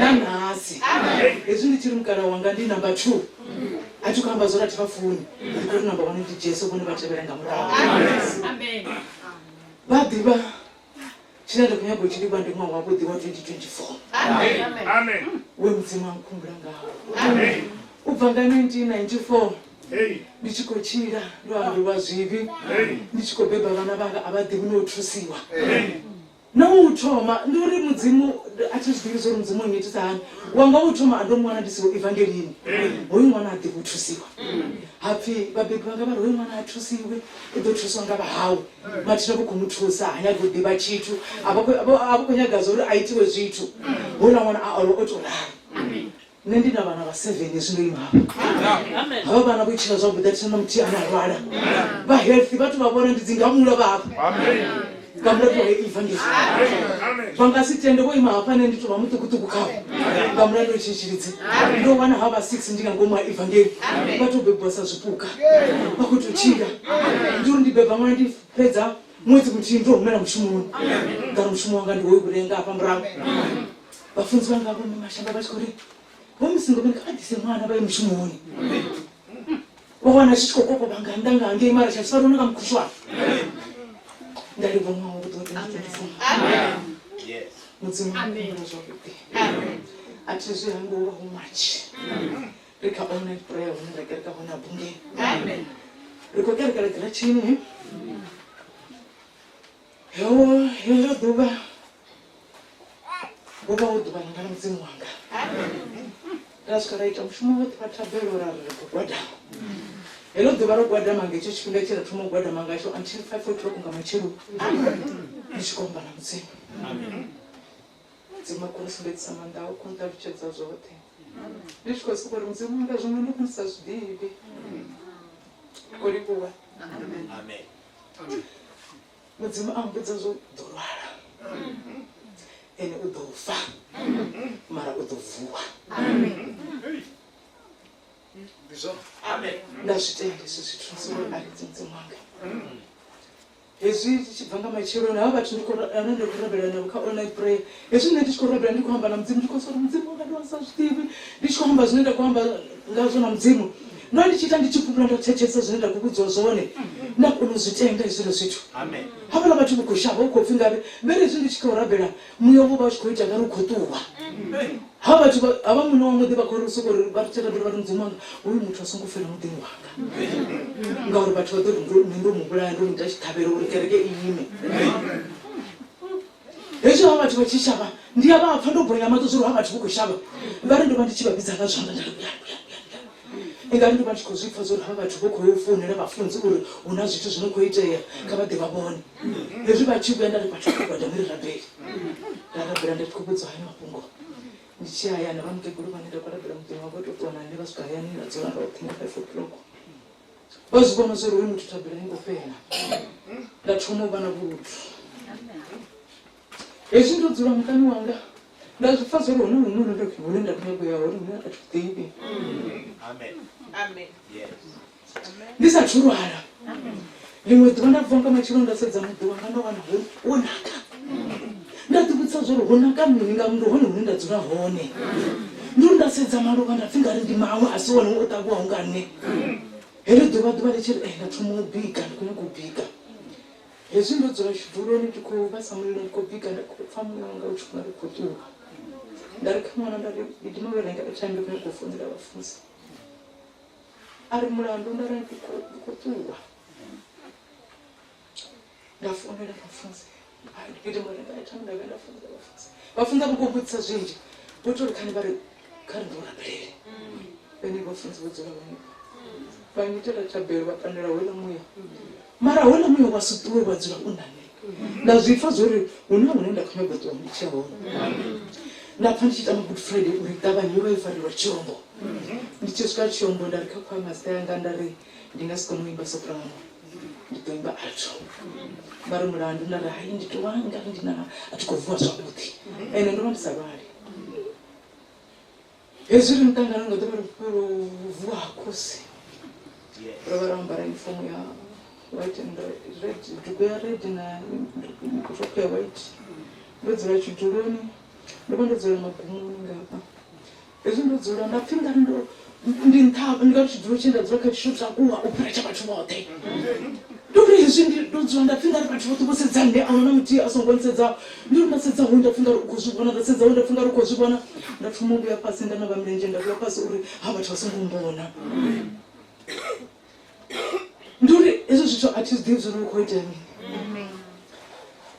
na ṋahasi hezwi ndi tshi ri mukala wanga ndi namba 2 a thi khou amba zwo ri a thi vha funi ndi khou ri namba 1 ndi Jesu vhone vha tevhela nga murahu. Vha ḓivha tshine nda khou nyaga u tshi livha ndi ṅwaha wavhuḓi wa 2024 we Mudzimu a nkhumbula ngawo. U bva nga 1994 ndi tshi khou tshila ndo ambiwa zwivhi, ndi tshi khou beba vhana vhanga a vha ḓivhi no u thusiwa. Na u thoma ndi uri Mudzimu a thi zwi ḓivhi zwa uri Mudzimu o nnyitisa hani. Wanga wa u thoma a ndo mu wana ndi siho evangelini. Hoyu ṅwana ha ḓivhi u thusiwa. Ha pfi vhabebi vhanga vha ri hoyu ṅwana ha thusiwi u ḓo thuswa nga vhahawe. Mathina vho khou mu thusa ha nyagi u ḓivha tshithu a vha khou nyaga zwa uri a itiwe zwithu. Houḽa ṅwana a aluwa o tou ralo. Nṋe ndi na vhana vha 7 hezwi ndo ima hafha. Havha vhana vho tshila zwavhuḓi a thina na muthihi ane a lwala. Vha healthy vhathu vha vhona ndi dzingamula vha hafha. Nga mulandu wa evangeli vha nga si tende vho ima hafha nṋe ndi tou vha muṱukuṱuku khavho nga mulandu wa tshitshilidzi ndo wana ha vha 6 ndi nga ngomu ha evangeli vha tou bebiwa sa zwipuka vha khou tou tshila ndi uri ndi beba ṅwana ndi fhedza ṅwedzi muthihi ndo humela mushumoni ngauri mushumo wanga ndi hoyu vhurenga hafha murahu vhafunzi vhanga vho mashamba vha tshi khou ri vho musingo vhone kha vha ḓise ṅwana vha ye mushumoni vha wana tshi tshi khou kokovha nga nnḓa nga hangei mara tsha tshi fariwa nga mukhushwane nda livhuwa ṅwaha wavhuḓi wa 2024 mudzimu amen zwavhuḓi a thi zwi hangwi hu vha hu matshi ri kha online prayer hune ra kereka hone a bungeni ri khou kerekela giratshini heḽo ḓuvha ho vha hu ḓuvha ḽanga na mudzimu wanga ra swika ra ita mushumo woṱhe wa thabelo ra ri ri khou gwadama heḽo ḓuvha ro gwadama nga hetsho tshifhinga tshe ra thoma u gwadama ngatsho until 5 o'clock nga matsheloni ndi tshi khou amba na mudzimu mudzimu a khou sumbedzisa maanḓa awe khou nṱalutshedza zwoṱhe ndi tshi khou sokou uri mudzimu wanga zwiṅwe ndi khou sa zwi ḓivhi khou livhuwa mudzimu a mbudza zwo ḓo lwala ene u ḓo fa mara u ḓo vuwa nda zwi tenda hezwi zwithu a lidzi mudzimu wanga hezwi ndi tshi bva nga matsheloni havha vhathu ane ndi khou rabela navho kha online prayer hezwi nṋe ndi tshi khou rabela ndi khou amba na mudzimu ndi khou sori mudzimu wanga ndi sa zwi ḓivhi ndi tshi khou amba zwine nda khou amba ngazwo na mudzimu ndo ndi tshi ita ndi tshi fhumula nda thetshelesa zwine nda khou vhudziwa zwone nda kona u zwi tenda hezwiḽa zwithu havhaḽa vhathu vho khou shavha u khou pfhi ngavhe vhere hezwi ndi tshi khou rabela muya wo vha u tshi khou ita ngari u khou ṱuwa ha vhathu havha muṋe wa muḓi vha khou ri soko ri vha ri rabela vha ri mudzimu wanga hoyu muthu a songo fela muḓini wanga ngauri vhathu vha ḓo ri nṋe ndo mu vhulaya ndo mu ita tshiṱhavhelo uri kereke i ime hezwi ha vhathu vha tshi shavha ndi a vha pfa ndo bonya maṱo zwo ri ha vhathu vho khou shavha vha ri ndo vha ndi tshi vha vhidza nga zwanḓa nda ri vhuya vhuya vhuya ingari ndo vha ndi tshi khou zwi pfa zwo ri havha vhathu vho khou yo founela vhafunzi uri hu na zwithu zwi no khou itea kha vha ḓe vha vhone hezwi vha tshi vhuya nda ri vhathu vha gwadame ri rabele nda rabela nda tshi khou vhudziwa hayo mafhungo ndi tshi hayani vha mukegulu vhane nda khou rabela muḓini wavho to ṱuwa na nṋe vha swika hayani nda dzula roṱhe nga 5 o'clock vha zwi vhona zwo uri hoyu muthu thabela i ngo fhela nda thoma u vha na vhuludu hezwi ndo dzula muṱani wanga nda zwi pfa zwori hone hune hune ndo hune nda khou nyago ya hone hune a thi ḓivhi ndi sa thu lwala ḽiṅwe ḓuvha nda vuwa nga matsheloni nda sedza muḓi wanga nda wana wo naka nda ḓivhudzisa zwori ho naka mini nga ndi hone hune nda dzula hone ndi uri nda sedza maluvha nda pfhi ngari ndi maṅwe a si one o ṱavhiwaho nga nṋe heḽo ḓuvha ḓuvha ḽi tshi ri nda thoma u bika ndi khou nyaga u bika hezwi ndo dzula tshiduloni ndi khou vhasa mulilo ndi khou bika nda khou pfa muya wanga u tshi khou nga ri khou ṱuwa nda ri kha ṅwana nda ri gidima u renga airtime ndi khou nyaga u founela vhafunzi a ri mulandu nda ri ndi khou ṱuwa nda founela vhafunzi ndi gidima u renga airtime nda vhuya nda founela vhafunzi vhafunzi a vho khou vhudzisa zwinzhi vho tou ri khani vha ri kha ri ndi u rabelele vhene vhafunzi vho dzula vhone vha ngitela thabelo vha pandela houḽa muya mara houḽa muya wa si ṱuwe wa dzula u na nṋe nda zwi pfa zwori hu na hune nda khou nyaga u ṱuwa ndi tshi ya hone nda pfa ndi tshi tama good friday uri ṱavhanye yo vha yo farelwa tshiombo ndi tshi swika tshiombo nda ri kha choir master yanga nda ri ndi nga si kone u imba soprano ndi ḓo imba alto vha ri mulandu nda ri hai ndi tou nga ri ndi na a thi khou vuwa zwavhuḓi ende ndo vha ndi sa lwali hezwi ri muṱangano nga ḓuvha ro vuwa ha khosi ro vha ro ambara uniform ya white and red dugu ya red na rokho ya white ndo dzula tshiduloni ndo vha ndo dzula magumoni ngafha hezwi ndo dzula nda pfhi ngari ndo ndi nṱha ndi nga tshidulo tshe nda dzula kha tsho takuwa u fhira tsha vhathu vhoṱhe ndi uri hezwi ndo dzula nda pfhi ngari vhathu vhoṱhe vho sedza nṋe a huna muthihi a songo ntsedzaho ndi uri nda sedza hoyu nda pfhi ngari u khou zwi vhona nda sedza hoyu nda pfhi ngari u khou zwi vhona nda thoma u vhuya fhasi nda navha milenzhe nda vhuya fhasi uri ha vhathu vha songo mbona ndi uri hezwo zwithu a thi zwi ḓivhi zwori hu khou itea mini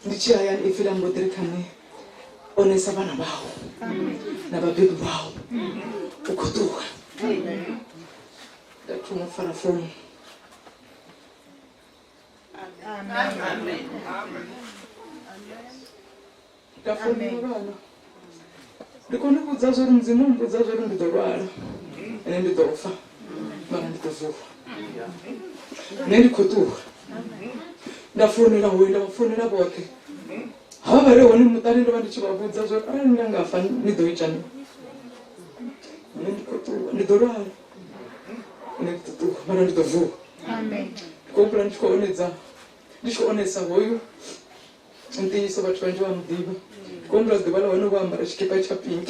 ndi tshi hayani ipfi ḽa mbo ḓi ri kha nṋe onesa vhana vhau na vhabebi vhau u khou ṱuwa nda thoma u fara founu nda founela vhana ndi kone u vhudza zwori mudzimu u mbudza zwori ndi ḓo lwala ene ndi ḓo fa mara ndi ḓo vuwa nṋe ndi khou ṱuwa. Nda founela hoyu, nda vha founela vhoṱhe. Havha vha re hone muṱani ndo vha ndi tshi vha vhudza zwa uri arali nda nga fa ni ḓo ita mini. Nṋe ndi khou ṱuwa, ndi ḓo lwala. Nṋe ndi ḓo ṱuwa, mara ndi ḓo vuwa. Ndi khou humbula ndi tshi khou onedza, ndi tshi khou onesa hoyu ntiyiso vhathu vhanzhi vha muḓivha. Ndi khou humbula ḓuvha ḽa hone vho ambara tshikipa tsha pink.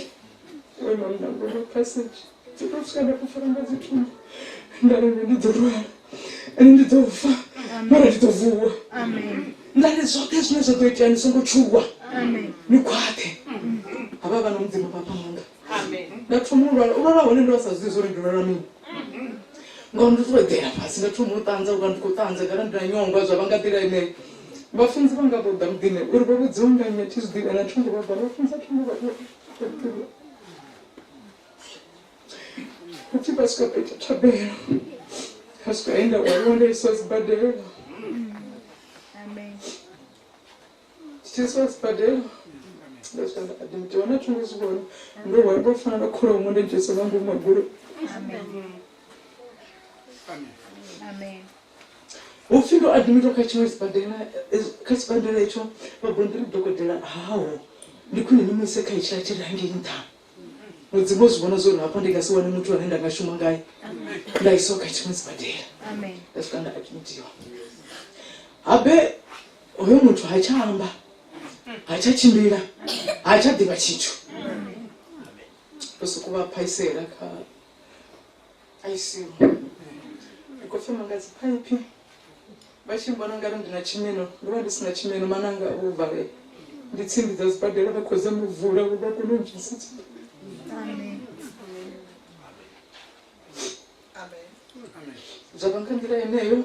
Vho ima muṋangoni wa passage. Dzi tou swika nda khou fara nga dzi thumbu. Nda ri nṋe ndi ḓo lwala, ende ndi ḓo fa, mara ndi ḓo vuwa. Nda ri zwoṱhe zwine zwa ḓo itea ni songo tshuwa, ni khwaṱhe. Havha vhana Mudzimu vha panga. Nda thoma u lwala, u lwala hone ndo vha sa zwi ḓivhi uri ndi lwala mini. Ngauri ndo tou eḓela fhasi nda thoma u ṱanza unga ndi khou ṱanza kana ndi na nyongwa zwa vha nga nḓila yeneyo. Vhafunzi vhanga vho ḓa muḓini uri vho vhudziwa nga nnyi a thi zwi ḓivhi ende a thi ngo vha vala. Vhafunzi a thi ngo vha ḓivha. Hupfi vha swika vha ita thabelo, ha swika he nda hwaliwa nda iswa sibadela. Ndi tshi iswa sibadela nda swika nda admitiwa na thi ngo zwi vhona ndo hwaliwa u fana na kholomo nda dzheniswa nga ngomu ha goloi. Hupfi ndo admitiwa kha tshiṅwe sibadela, kha sibadela itsho vha mbo ḓi ri dokotela haho ndi khwine ni mu ise kha hetshiḽa tshi re hangei nṱha. Mudzimu o zwi vhona zwa uri hafha ndi nga si wane muthu ane nda nga shuma ngae, nda iswa kha tshiṅwe sibadela nda swika nda admitiwa. Habe hoyo muthu ha tsha amba, ha tsha tshimbila, ha tsha ḓivha tshithu. Ndo sokou vha phaisela kha ICU. Ndi khou fema nga dzi phaiphi vha tshi mbona ungari ndi na tshimeno, ndo vha ndi si na tshimeno mananga o valea. Ndi tsimbi dza sibadela vha khou zama u vula uri vha kone u ndzhenisa sibadela. Zwa vha nga nḓila yeneyo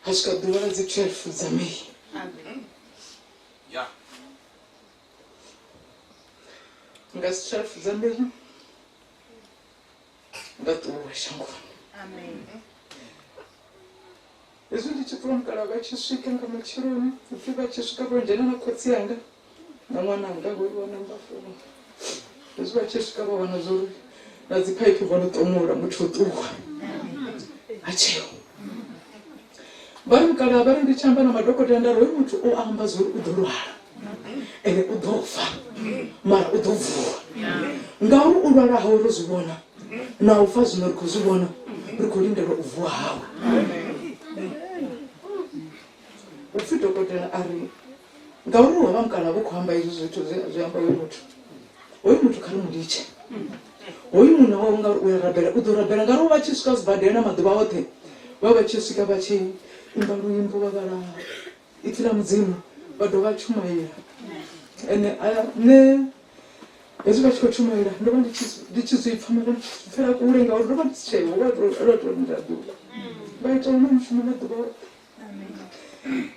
ha swika ḓuvha ḽa dzi 12 dza May. Nga dzi 12 dza May nda ṱuwa shangoni. Hezwi ndi tshi ṱuwa mukalaha vha tshi swika nga matsheloni, hupfi vha tshi swika vho dzhena na khotsi anga na ṅwananga hoyu wa namba 4. Hezwi vha tshi swika vha wana zwo uri na dzi phaiphi vho no ṱomola muthu o ṱuwa ha tsheo. Vha ri mukalaha vha ri ndi tshi amba na madokotela nda ri hoyu muthu o amba zwo uri u ḓo lwala ende u ḓo fa mara u ḓo vuwa ngauri u lwala hawe ro zwi vhona na u fa zwino ri khou zwi vhona ri khou lindela u vuwa hawe. Upfi dokotela a ri ngauri wa vha mukalaha vho khou amba hezwi zwithu zwi amba hoyu muthu, hoyu muthu kha ri mu litshe hoyu munna wawe ngauri u ya rabela u ḓo rabela ngauri vha tshi swika sibadela na maḓuvha oṱhe vha vha tshi swika vha tshi imba luimbo vha vhala ipfi ḽa Mudzimu vha dovha tshumaila. Ende nṋe hezwi vha tshi khou tshumaila ndo vha ndi tshi zwi pfha mara ndi tshi zwi pfela kule ngauri ndo vha ndi si tsheho vha tou lindela ḓuvha vha ita hone mushumo maḓuvha oṱhe.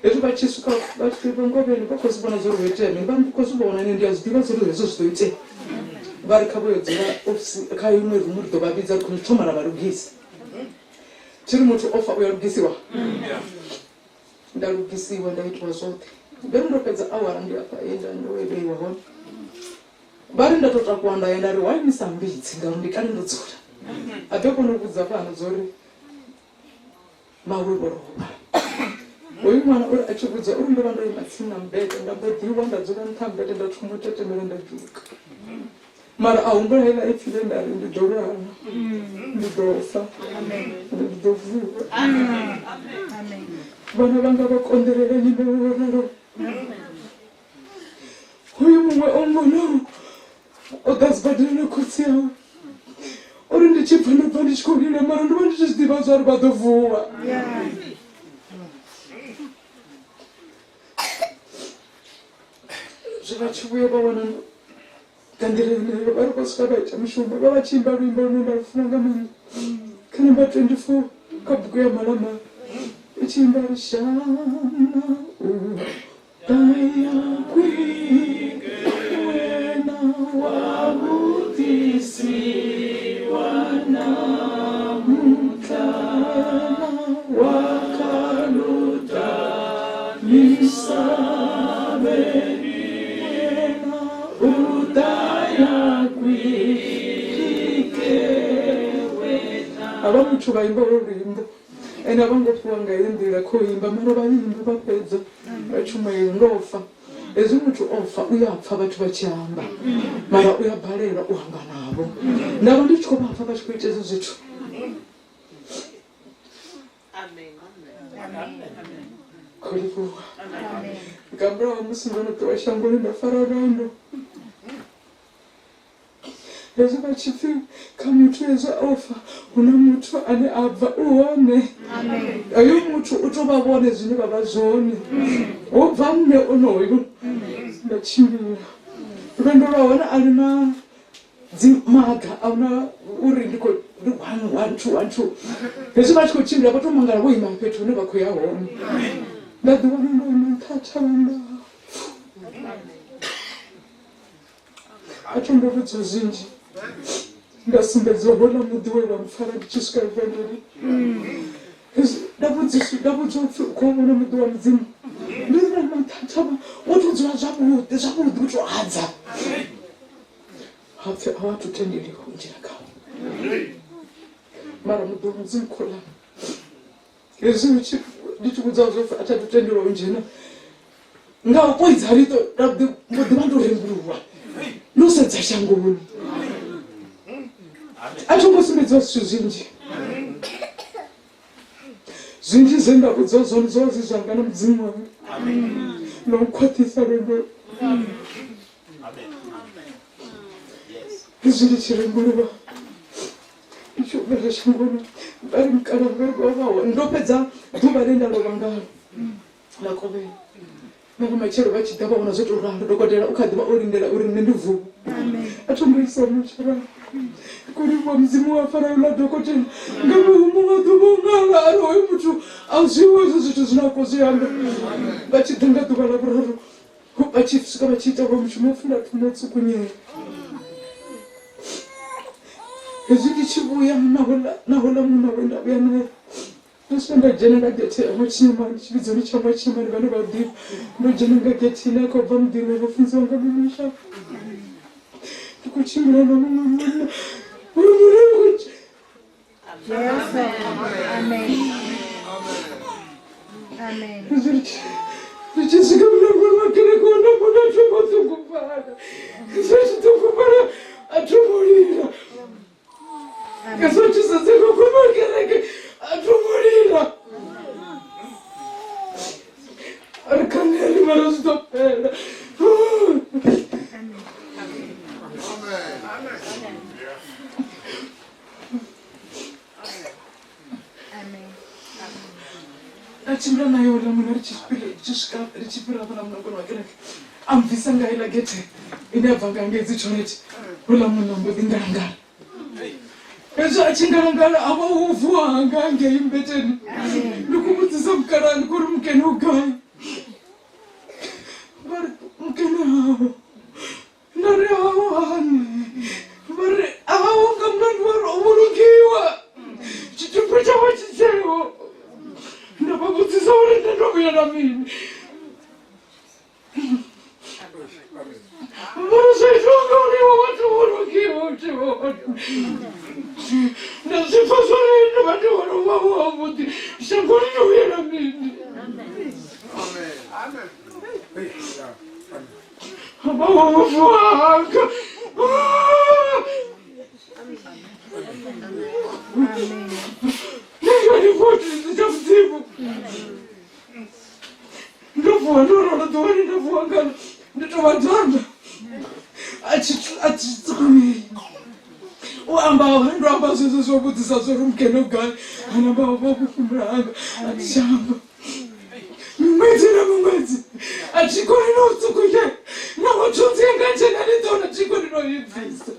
Hezwi vha tshi swika vha tshi vho ngovheni vha khou zwi vhona zwa uri ho itea mini, vha khou zwi vhona ende ndi a zwi ḓivha zwa uri hezwo zwi ḓo itea. Vha ri kha vho yo dzula ofisi kha iṅwe rumu ri ḓo vha vhidza ri khou thoma ra vha lugisa. Thi ri muthu o fa u ya lugisiwa? Nda lugisiwa nda itiwa zwoṱhe. Ndo ri ndo fhedza awara ndi afha he nda ndo vheiwa hone. Vha ri nda tou takuwa nda ya nda ri why ni sa mmbidzi ngauri ndi kale ndo dzula. A ḓo kona u vhudza fhano zwa uri mawe vho lovha. Hoyu ṅwana uri a tshi vhudzwa uri ndo vha ndo ima tsini na mmbete nda mbo ḓiwa nda dzula nṱha ha mmbete nda thoma u tetemela nda dzhuka. Mara a humbula heiḽa ipfi ḽe nda ri ndi ḓo lwala, ndi ḓo fa, ende ndi ḓo vuwa. Vhana vhanga vha konḓelela nyimele yo raloho. Hoyu muṅwe o mbonaho o ḓa sibadela na khotsi awe uri ndi tshi bva ndo bva ndi tshi khou lila mara ndo vha ndi tshi zwi ḓivha zwa uri vha ḓo vuwa. Zwe vha tshi vhuya vha wana nga nḓila yeneyo vha ri vho swika vha ita mushumo vha vha tshi imba luimbo lune nda lu funa nga maanḓa kha namba 24 kha bugu ya Malamala i tshi imba ri shana u ḓaya kwike wena wa vhuḓisiwa namuntlha wena wa khaluta misaveni wena u ḓaya kwike wena. Havha muthu vha imba holu luimbo. Ende a vho ngo fhiwa nga heyi nḓila kho imba mara vha imba vha fhedza vha tshumaelo ndo fa. Hezwi muthu o fa u ya pfa vhathu vha tshi amba mara u ya balelwa u amba navho. Nda vha ndi tshi khou vha pfa vha tshi khou ita hezwi zwithu. Khou livhuwa. Nga murahu ha musi ndo no ṱuwa shangoni nda fara lwendo. Hezwi vha tshi pfi kha muthu hezwi o fa hu na muthu ane a bva u hone. Hoyo muthu u tou vha vhone zwine vha vha zwone. Hu bva nṋe onoyu nda tshimbila. Lwendo lwa hone a lu na dzi maga a huna uri ndi khou ndi one one two one two. Hezwi vha tshi khou tshimbila vha tou mangala vho ima fhethu hune vha khou ya hone. Nda ḓi wana ndo ima nṱha ha thavha ndapfu. A tho ngo vhudzwa zwinzhi nda sumbedziwa houḽa muḓi we wa mpfara ndi tshi swika evangeli. Nda vhudziswa nda vhudzwa upfhi u khou vhona muḓi wa Mudzimu. Ndi ri ndo ima nṱha ha thavha wo tou dzula zwavhuḓi zwavhuḓi u tou adza. Hapfi a u athu tendeliwa u dzhena khawo. Mara muḓi wa Mudzimu khouḽa. Hezwi ndi tshi ndi tshi vhudzwa zwo pfhi a thi athu tendelwa u dzhena nga u poidza ḽiṱo nda ḓi mbo ḓi vha ndo rembuluwa ndo sedza shangoni. A tho ngo sumbedziwa zwithu zwinzhi zwinzhi zwe nda vhudziwa zwone zwo vha zwi zwanga na mudzimu wanga na u khwaṱhisa lwendo. Hezwi ndi tshi rembuluwa ndi tshi humela shangoni vha ri mukalaha vha ri vho vha hone ndo fhedza ḓuvha ḽe nda lovha ngalo ḽa kovhela na nga matshelo vha tshi ḓa vha wana zwo tou ralo dokotela u kha ḓivha o lindela uri nṋe ndi vuwe a tho ngo isa mutshela khou livhuwa mudzimu wa fara uḽa dokotela nga muhumu wa ḓuvha u ṅala a ri hoyu muthu a zwiwo hezwo zwithu zwine a khou zwi amba vha tshi ḓa nga ḓuvha ḽa vhuraru vha tshi swika vha tshi ita vho mushumo pfhi nda thoma u tsukunyela hezwi ndi tshi vhuya na houḽa munna we nda vhuya naye ndo swika nda dzhena nga gethe ya Matshinyamani tshivhidzoni tsha Matshinyamani vhane vha ḓivha ndo dzhena nga gethe ine ya khou bva muḓini wa vhafunziwa nga mumusha ndi khou tshimbila na muṅwe munna uri murengo Amen. Ri tshi swika mulangoni wa kereke wa nda vhona thoma u ṱungufhala zwi tshi ṱungufhala a thoma u lila Ngazwo tshi sedza nga ngomu ha kereke a thoma u lila ri khaneli mara zwi ḓo fhela. Nda tshimbila naye houḽa munna ri tshi swika ri tshi fhira hafhaḽa muṋangoni wa kereke a mbvisa nga heiḽa gethe ine ya bva nga ngei dzi toilet houḽa munna mbo ḓi ngalangala hezwi a tshi ngalangala a vha hu vuwa hanga ngei mmbeteni ndi khou vhudzisa mukalaha ndi khou ri mukene u gai vha ri mukene haho Nda ri haho hani? Vha ri haho nga mulandu wa uri o vhulungiwa tshitumbu tshawe tshi tsheho. Nda vha vhudzisa uri nṋe ndo vhuyela mini. Vha ri zwo itwa ngauri iwe wa tou vhulungiwa u tshi hone. Nda zwi pfa zwa uri ndo vha ndi hone u vha hu havhuḓi shangoni ndo vhuyela mini. Amen. Vhanga. Ndingaripoti tsha Mudzimu. Ndo vuwa ndo ralo ḓuvha ḽe nda vuwa ngalo ndi tou vha danda a tshi a tshi tsukunyei u amba ndo amba zwezwo zwo vhudzisa zwo uri mukene u gai a namba vha vhufhumula hanga a thi tsha amba miṅwedzi na miṅwedzi a thi koni no tsukunya naho thunzi yanga dzhena ni ḓona thi koni no i bvisa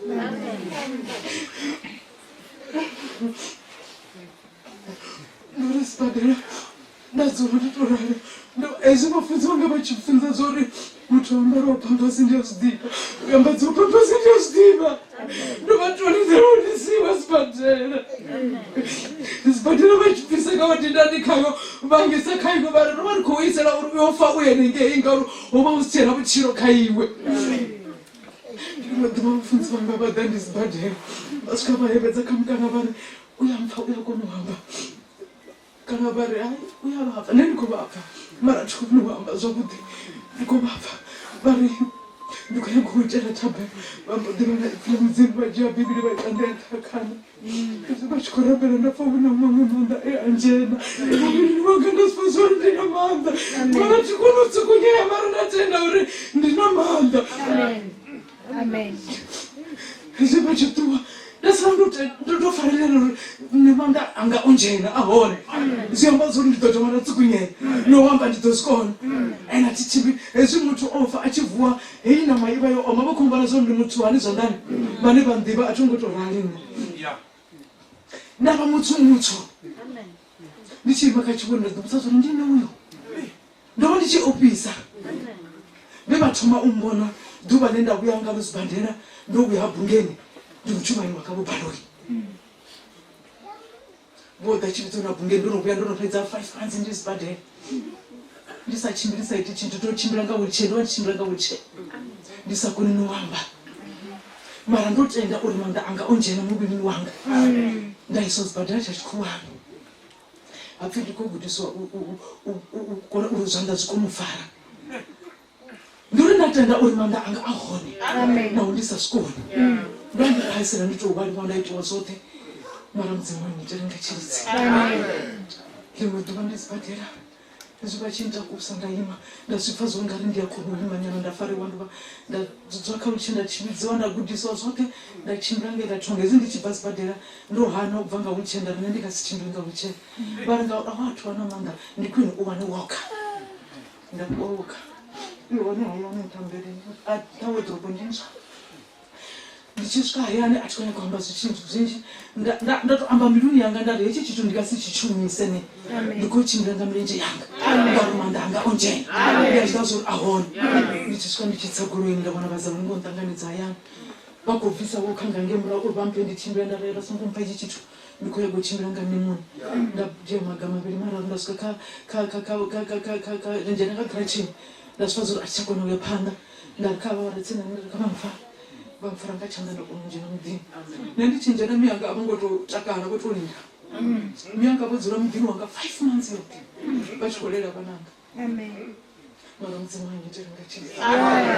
ndo ri sibadela nda dzula ndo to ralo ndo hezwi vhafunzi vhanga vha tshi funza zwa uri muthu o ambaraho phamphasi ndi a zwi ḓivha u ambadziwa phamphasi ndi a zwi ḓivha ndo vha to lindela u ndisiwa sibadela sibadela vha tshi bvisa nga wadindani khayo vha ngisa kha iwe vha ri ro vha ri khou isela uri u yo fa u henengei ngauri ho vha hu si tshena vhutshilo kha iwe ḽiṅwe ḓuvha vhafunzi vhanga vha ḓa ndi sibadela vha swika vha hevhedza kha mukala vha ri u ya mpfa u ya kona u amba. Kana vha ri hai u ya vha pfa, nṋe ndi khou vha pfa mara thi koni u amba zwavhuḓi, ndi khou vha pfa. Vha ri ndi khou nyaga u itela thabelo, vha mbo ḓi vhala ipfi ḽa Mudzimu, vha dzhia Bivhili vha i ṱanḓela nṱha ha khana. Hezwi vha tshi khou rabela nda pfa hu na maṅwe maanḓa e a ndzhena muvhilini wanga, nda zwi pfa zwa uri ndi na maanḓa mara thi koni u tsukunyea, mara nda tenda uri ndi na maanḓa. Hezwi vha tshi ṱuwa nda sala ndo ndo ndo farelela uri nṋe maanḓa anga o ndzhena a hone, zwi amba zwa uri ndi ḓo dovha nda tsukunyea no amba ndi ḓo zwi kona. Ende a thi tshimbili hezwi muthu o fa a tshi vuwa heyi ṋama i vha yo oma, vha khou vhona zwa uri ndi muthu hani zwanḓani. Vhane vha nḓivha a thi ngo tou rali nṋe, nda vha muthu mutswu ndi tshi ima kha tshivhoni nda ḓivhudza zwa uri ndi nṋe uyo. Ndo vha ndi tshi ofhisa vhe vha thoma u mbona ḓuvha ḽe nda vhuya ngalo sibadela, ndo vhuya bungeni ndi mutshumaeli wanga Vho Baloyi vho ḓa tshivhidzo na bungeni, ndo no vhuya ndo no fhedza 5 months ndi sibadela ndi sa tshimbili sa iti tshithu, to tshimbila nga wheelchair, ndo vha ndi tshimbila nga wheelchair ndi sa koni no amba, mara ndo tenda uri maanḓa anga o ndzhena muvhilini wanga. Nda iswa sibadela tsha tshikhuwani, hapfi ndi khou gudiswa u kona uri zwanḓa zwi kone u fara. Ndi uri nda tenda uri maanḓa anga a hone naho ndi sa zwi koni. Ndo amba phaisela ndi tou vhaliwa nda itiwa zwoṱhe, mara Mudzimu wa nnyitela nga tshilidzi. Ḽiṅwe ḓuvha ndi sibadela, hezwi vha tshi ntakusa nda ima, nda zwi pfa zwo ngari ndi a kona u ima nyana, nda fariwa ndo vha nda dzudzwa kha wheelchair, nda tshimbidziwa nda gudisiwa zwoṱhe, nda tshimbila nge nda thonga. Hezwi ndi tshi bva sibadela ndo hana u bva nga wheelchair, nda ri nṋe ndi nga si tshimbile nga wheelchair, vha ri ngauri a wa athu vha na maanḓa ndi khwine u wane walker. Nda fhiwa walker i hone hayani nthambeleni a ṱhawe ḓorobo ndi ntswa. Ndi tshi swika hayani a thi khou nyanga u amba zwithu zwinzhi, nda nda nda to amba mbiluni yanga nda ri hetshi tshithu ndi nga si tshi shumise ne ndi khou tshimbila nga milenzhe yanga ngauri maanḓa anga o ndzhena, ndi a zwi ḓivha zwa uri a hone. Ndi tshi swika ndi tshi tsa goloini nda vhona vhazalwane vho nṱanganedza hayani, vha khou bvisa wo kha nga ngei murahu uri vha mphe ndi tshimbile. Nda ri vha songo mpha hetshi tshithu, ndi khou nyaga u tshimbila nga nṋe muṋe. Nda dzhia maga mavhili mararu nda swika kha kha kha kha kha kha kha kha kha nda dzhena nga giratshini, nda zwi pfa zwa uri a thi tsha kona u ya phanḓa. Nda ri kha havha vha re tsini na nṋe, nda ri kha vha mpfare, vha mpfara nga tshanḓa nda kona u dzhena muḓini. Nṋe ndi tshi dzhena miyanga a vho ngo tou takala, vho tou lila. Miyanga vho dzula muḓini wanga 5 months yoṱhe vha tshi khou lela vhananga, mara Mudzimu a ngitela nga tshilidzi.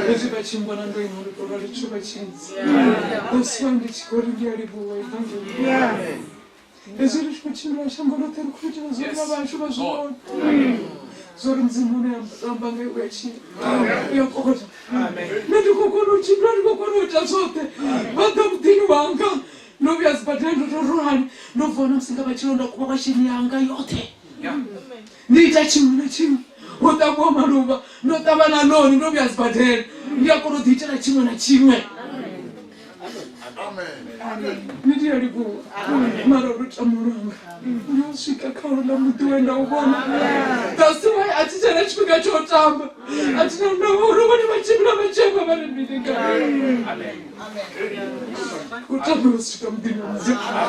Hezwi vha tshi mbona ndo ima ndo tou rali tsho vha tshilidzi, ndo siwa ndi tshi khou ri ndi a livhuwa evangeli. Hezwi ri tshi khou tshimbila shango ḽoṱhe ri khou itela zwa uri vha vhashu vha zwi vhone zwa uri Mudzimu une amba ngae u ya tshila, u ya kona. Nṋe ndi khou kona u tshimbila, ndi khou kona u ita zwoṱhe. Vha ḓa muḓini wanga ndo vhuya sibadela ndo tou rali, ndo vuwa na musi nga matshelo nda kuvha washeni yanga yoṱhe, ndi ita tshiṅwe na tshiṅwe. Ho ṱavhiwa maluvha, ndo ṱavha na ḽoni, ndo vhuya sibadela ndi a kona u ḓi itela tshiṅwe na tshiṅwe. Nṋe ndi a livhuwa, mara lutamo lwanga ndi u swika kha houḽa muḓi we nda u vhona. That's why a thi tshena tshifhinga tsha u tamba, a thi na ndavha uri vhone vha tshimbila vha tshi amba vha ri mini nga nṋe. Lutamo lu swika muḓini wa Mudzimu.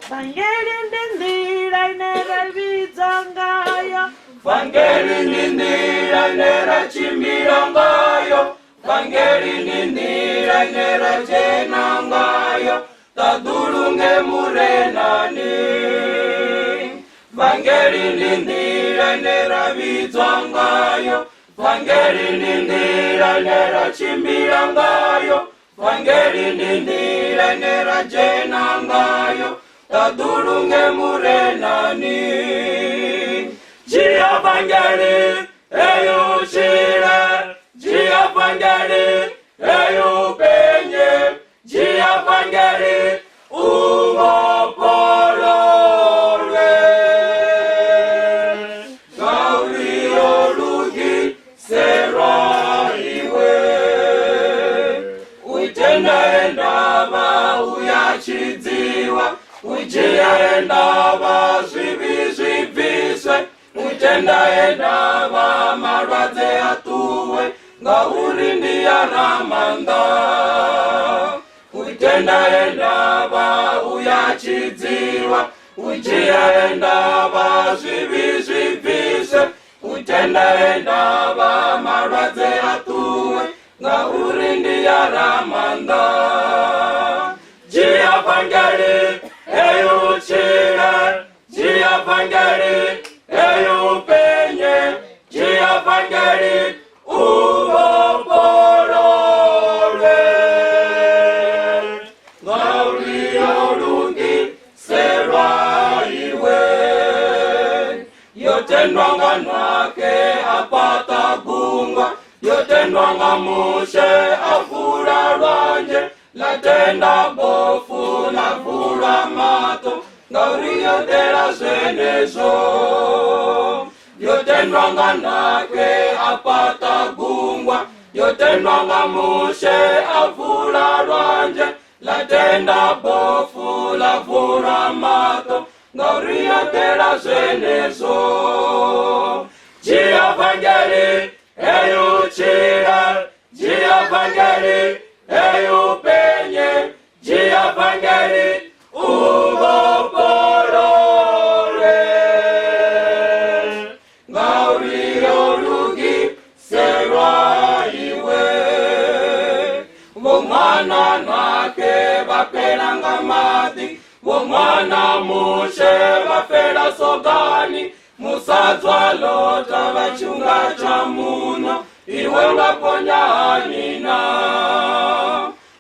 Vangeli ndi nḓila ine ra vhidza ngayo. Vangeli ndi nḓila ine ra tshimbila ngayo. Vangeli ndi nḓila ine ra dzhena ngayo ṱaḓulu nge Murenani. Vangeli ndi nḓila ine ra vhidzwa ngayo. Vangeli ndi nḓila ine ra tshimbila ngayo. Vangeli ndi nḓila ine ra dzhena ngayo ṱaḓulu nge Murenani. Dzhia vangeli eyo tshile, dzhia vangeli eyo penye, dzhia ya tshidziwa. U dzhia he ndavha zwivhi zwi bviswe, u tenda he ndavha malwadze a ṱuwe, ngauri ndi ya Ramaanḓa. U tenda he ndavha u ya tshidziwa, u dzhia he ndavha zwivhi zwi bviswe, u tenda he ndavha malwadze a ṱuwe, ngauri ndi ya Ramaanḓa. Dzhia vangeli heyi u tshile, dzhia vangeli heyi u penye, dzhia vangeli u vhofhololwe, ngauri yo lugiselwa iwe. Yo tendwa nga Noaxe a fhaṱa gungwa, yo tendwa nga Mushe a vula lwanzhe, ḽa tenda bofu ḽa vulwa maṱo, ngauri yo ḓela zwenezwo. Yo tendwa nga Noaxe a fhaṱa gungwa, yo tendwa nga Mushe a vula lwanzhe, ḽa tenda bofu ḽa vulwa maṱo, ngauri yo ḓela zwenezwo. Dzhia vangeli heyi u tshile, dzhia vangeli heyi u penye, dzhia vangeli u vhofhololwe, ngauri yo lugiselwa iwe. Vho ṅwana Noaxe vha fhela nga maḓi, vho ṅwana Mushe vha fhela sogani, musadzwa Lota vha tshunga tsha muno, iwe nga ponya hani na?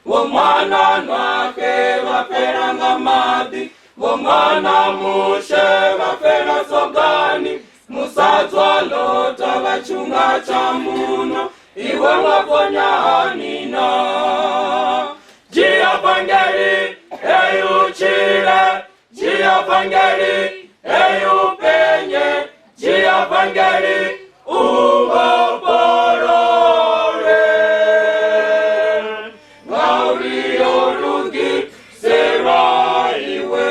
Vho ṅwana Noaxe vha fhela nga maḓi, vho ṅwana Mushe vha fhela sogani, musadzwa Lota vha tshunga tsha muno, iwe nga ponya hani na? Dzhia vangeli heyi u tshile, dzhia vangeli heyi u penye, dzhia vangeli u vhofhololwe, ngauri yo lugiselwa iwe.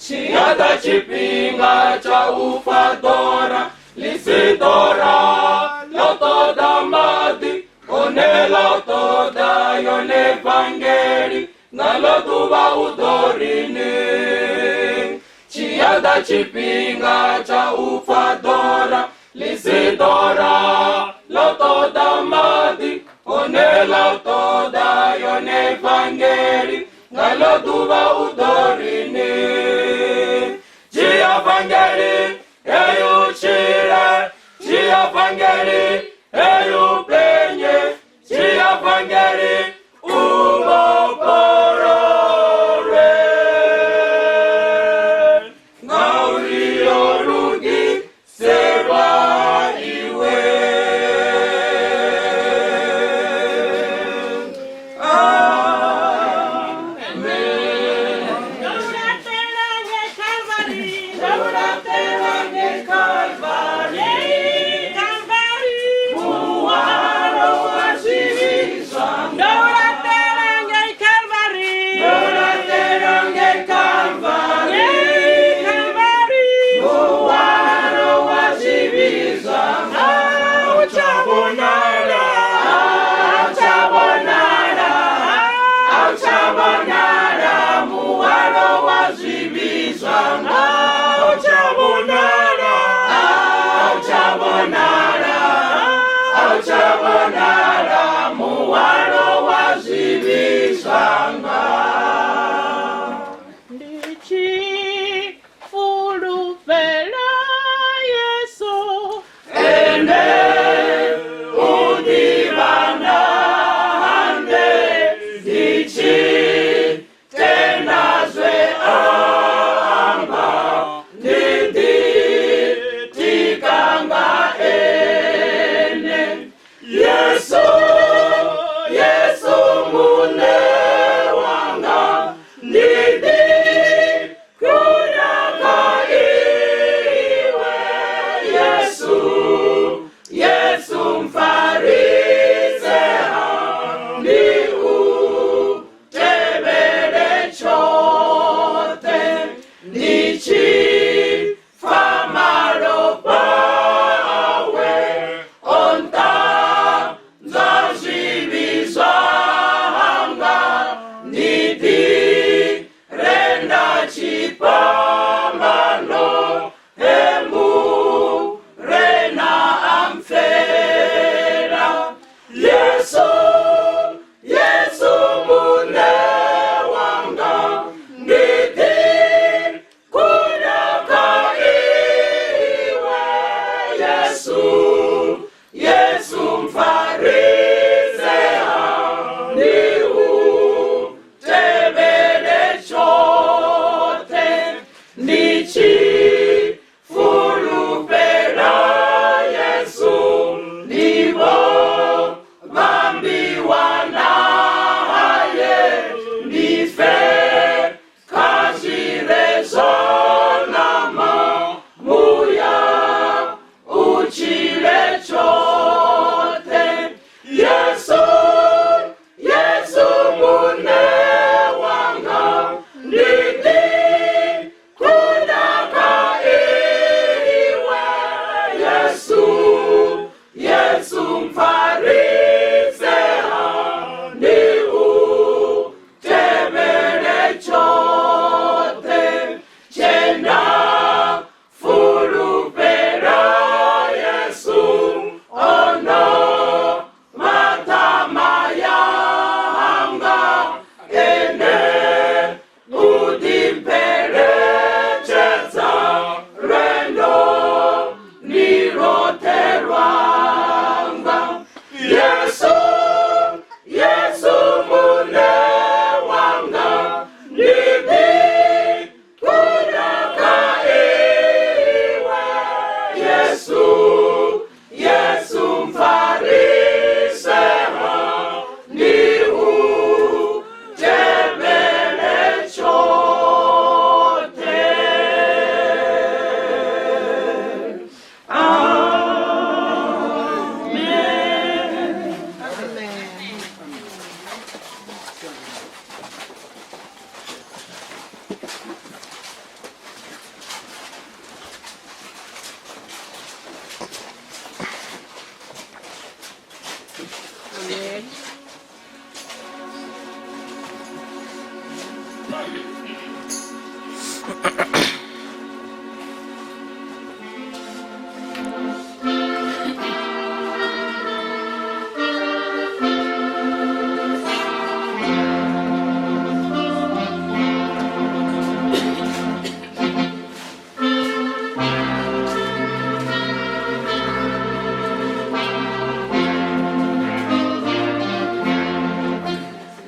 Tshiyaḓa tshifhinga tsha u fa ḓora, ḽi si ḓora ḽo ṱoḓa maḓi, hone ḽo ṱoḓa yone vangeli, nga ḽo ḓuvha u ḓo rini. Tshiyaḓa tshifhinga tsha u fa ḓora, ḽi si ḓora ḽo ṱoḓa maḓi, hone ḽo ṱoḓa yone vangeli, nga ḽo ḓuvha u ḓo rini. Dzhia vangeli heyi u tshile, dzhia vangeli heyi u penye, dzhia vangeli u vhofhololwe, ngauri yo lugiselwa iwe. Amen.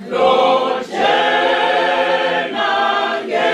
Lo dzhena nge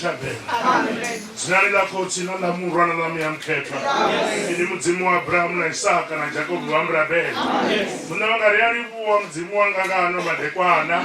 thabelo. Dzinani ḽa Khotsi na ḽa Murwa na ḽa Muya Mukhethwa. Ini Mudzimu wa Abrahamu na Isaka na Jakobo vha murabelo. Muṋe wanga ri a livhuwa Mudzimu wanga nga ano madekwana.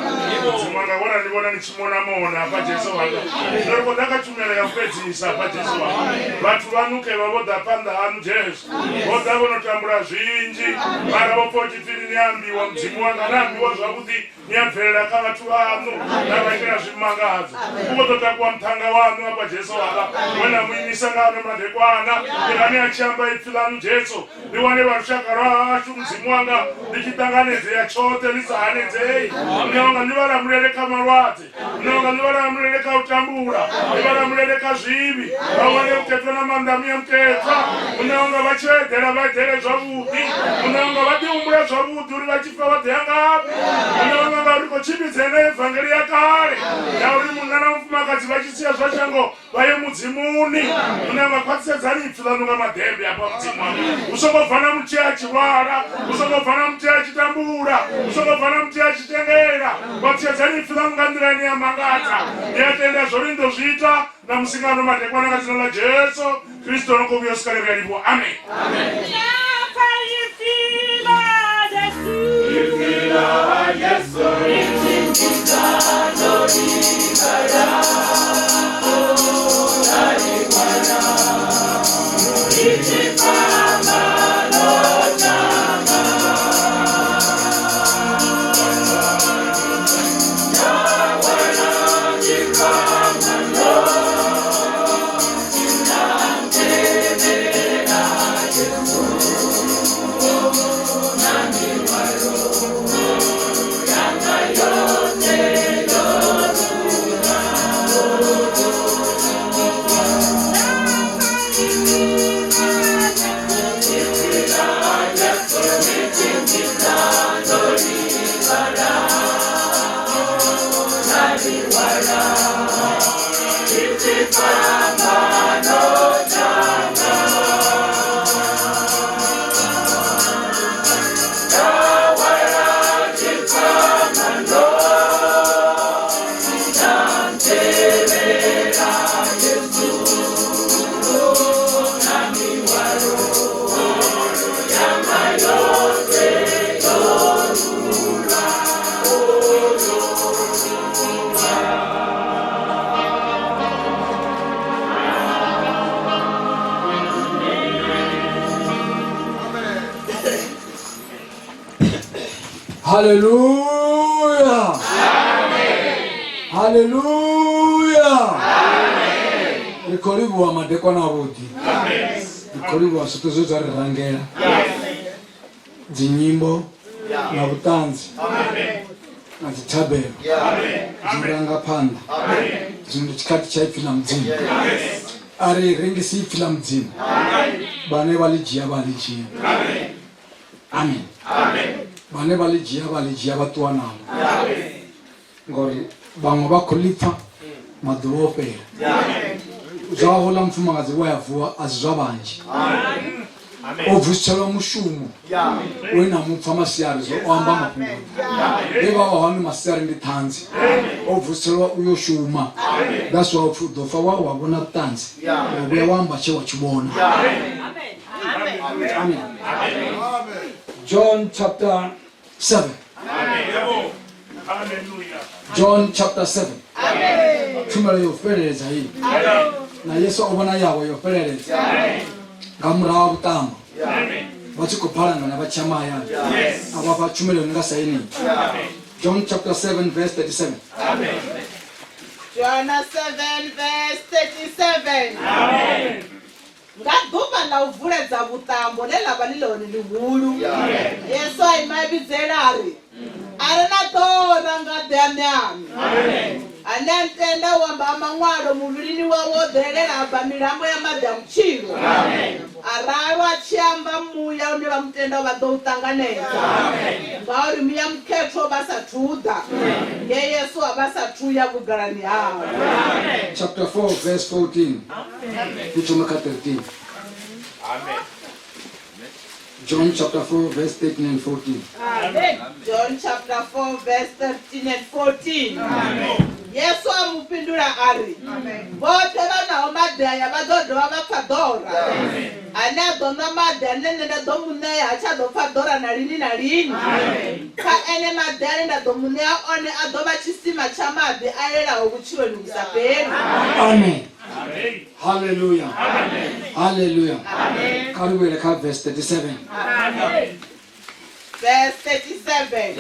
Mudzimu wanga wo ra ni vhona ni tshi mona mona hafha Jesu wanga. Zwino ri khou ḓa kha tshumelo ya u fhedzisa hafha Jesu wanga. Vhathu vhaṋu kevha vho ḓa phanḓa haṋu Jesu. Vho ḓa vho no tambula zwinzhi mara vho pfa u tshi pfi ni ambiwa Mudzimu wanga na ambiwa zwavhuḓi ni a bvelela kha vhathu vhaṋu na vha itela zwimangadzo. U khou ḓo takuwa muṱhannga waṋu hafha Jesu wanga we na mu imisa nga ano madekwana. Irani a tshi amba ipfi ḽaṋu Jesu ḽi wane vha lushaka lwa hashu Mudzimu wanga ḽi tshi ṱanganedzea tshoṱhe ḽi sa hanedzei. Muṋe wanga ḽi vha lamulele kha malwadze, muṋe wanga ḽi vha lamulele kha u tambula, ḽi vha lamulele kha zwivhi, vha wane vhukhethwa na maanḓa a Muya Mukhethwa. Muṋe wanga vha tshi eḓela vha eḓele zwavhuḓi. Muṋe wanga vha ḓi humbula zwavhuḓi uri vha tshi fa vha ḓo ya ngafhi. Muṋe wanga ngauri khou tshimbidza ene evangeli ya kale ya uri munna na mufumakadzi vha tshi sia zwa shango vha ye Mudzimuni. Muṋe wanga khwaṱhisedzani ipfi ḽaṋu nga maḓembe hafha Mudzimu wanga. Hu songo bva na muthihi a tshi lwala, hu songo bva na muthihi a tshi tambula, hu songo bva na muthihi a tshi tengela. Khwaṱhisedzani ipfi ḽaṋu nga nḓila ine ya mangadza. Ndi a tenda zwo ri ni ḓo zwi ita na musi nga ano madekwana nga dzina ḽa Jesu Kristo no khou vhuya u swika ri a livhuwa. Amen. Haleluya. Haleluya. Ri khou livhuwa madekwana avhuḓi. Ri khou livhuwa zwithu zwe zwa ri rangela. Dzinyimbo na vhuṱanzi na dzithabelo dzi ranga phanḓa. Zwino ndi tshikhathi tsha ipfi ḽa Mudzimu. A ri rengisi ipfi ḽa Mudzimu. Vhane vha ḽi dzhia vha ḽi dzhia. Amen. Vhane vha ḽi dzhia vha ḽi dzhia vha ṱuwa nalo. Ngori vhaṅwe vha khou ḽi pfa maḓuvha o fhela. Zwa houḽa mufumakadzi we a vuwa a si zwa vhanzhi. O vutshelwa mushumo we na mu pfa masiari zwo o amba mafhungo. Vhe vha vha hone masiari ndi ṱhanzi. O vutshelwa u yo shuma. That's why upfi u ḓo fa wa wa vhona vhuṱanzi. Wa vhuya wa amba tshe wa tshi vhona. Amen. John chapter 7. John chapter 7. Tshumelo yo fheleledza iyi. Na Yesu o vhona yawe yo fheleledza. Nga murahu ha vhuṱambo. Vha tshi khou balangana vha tshi ya mahayani. A vha fha tshumelo nga sa yeneyi. John chapter 7 verse 37. John 7 verse 37. Amen. Nga ḓuvha ḽa u vuledza vhuṱambo ḽe ḽa vha ḽi ḽone ḽihulu, Yesu a ima a vhidzelela a ri, A re na ḓora nga ḓe a ṋeame. Ane a ntenda u amba ha Maṅwalo, muvhilini wawe ho ḓo elela ha bva milambo ya maḓi a vhutshilo. A ralo a tshi amba Muya une vha mu tendaho vha ḓo u ṱanganedza, ngauri Muya Mukhethwa o vha a sa athu u ḓa, nge Yesu a vha a sa athu u ya vhugalani hawe. Chapter 4 verse 14. Ndi thoma kha 13. Amen. John chapter 4 verse 13 and 14. Amen. John chapter 4 verse 13 and 14. Amen. Yesu a mu fhindula a ri, Vhoṱhe vha nwaho maḓi aya vha ḓo dovha vha pfa ḓora. Ane a ḓo nwa maḓi ane nṋe nda ḓo mu ṋea ha tsha ḓo pfa ḓora na lini na lini. Kha ene maḓi ane nda ḓo mu ṋea one a ḓo vha tshisima tsha maḓi a elaho vhutshiloni vhu sa fheli. Amen. Haleluya. Haleluya. Kha ri vhuyele kha verse 37. Verse 37.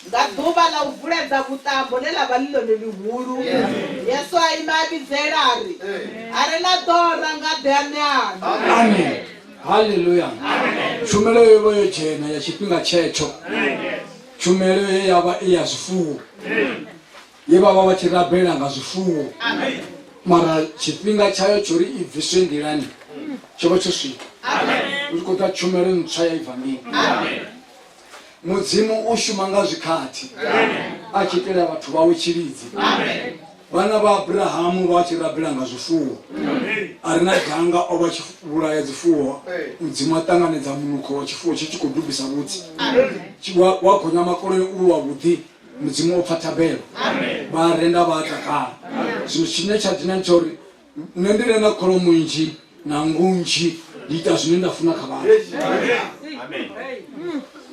Nga ḓuvha ḽa u vuledza vhuṱambo ḽe ḽa vha ḽi ḽone ḽihulu, Yesu a ima a vhidzelela a ri, A re na ḓora nga ḓe a ṋeane. Amen. Haleluya. Tshumelo yo vha yo dzhena ya tshifhinga tshetsho. Tshumelo ye ya vha i ya zwifuwo. Ye vha vha vha tshi rabela nga zwifuwo. Mara tshifhinga tshayo tsho ri i bviswe nḓilani tsho vha tsho swika. Hu tshi khou ḓa tshumelo ntswa ya ivangeli. Mudzimu u shuma nga zwikhathi a tshi itela vhathu vhawe tshilidzi. Vhana vha Abrahamu vha tshi rabela nga zwifuwo. A re na danga o vha tshi vhulaya dzifuwo. Mudzimu a ṱanganedza munukho wa tshifuwo tshi tshi khou dubisa vhutsi. Wa gonya makoleni u wa vhuḓi. Mudzimu o pfa thabelo. Vha renda vha takala. Zwino tshine tsha dina ndi tsha uri nṋe ndi re na kholomo nnzhi na nngu nnzhi ndi ita zwine nda funa kha vhathu.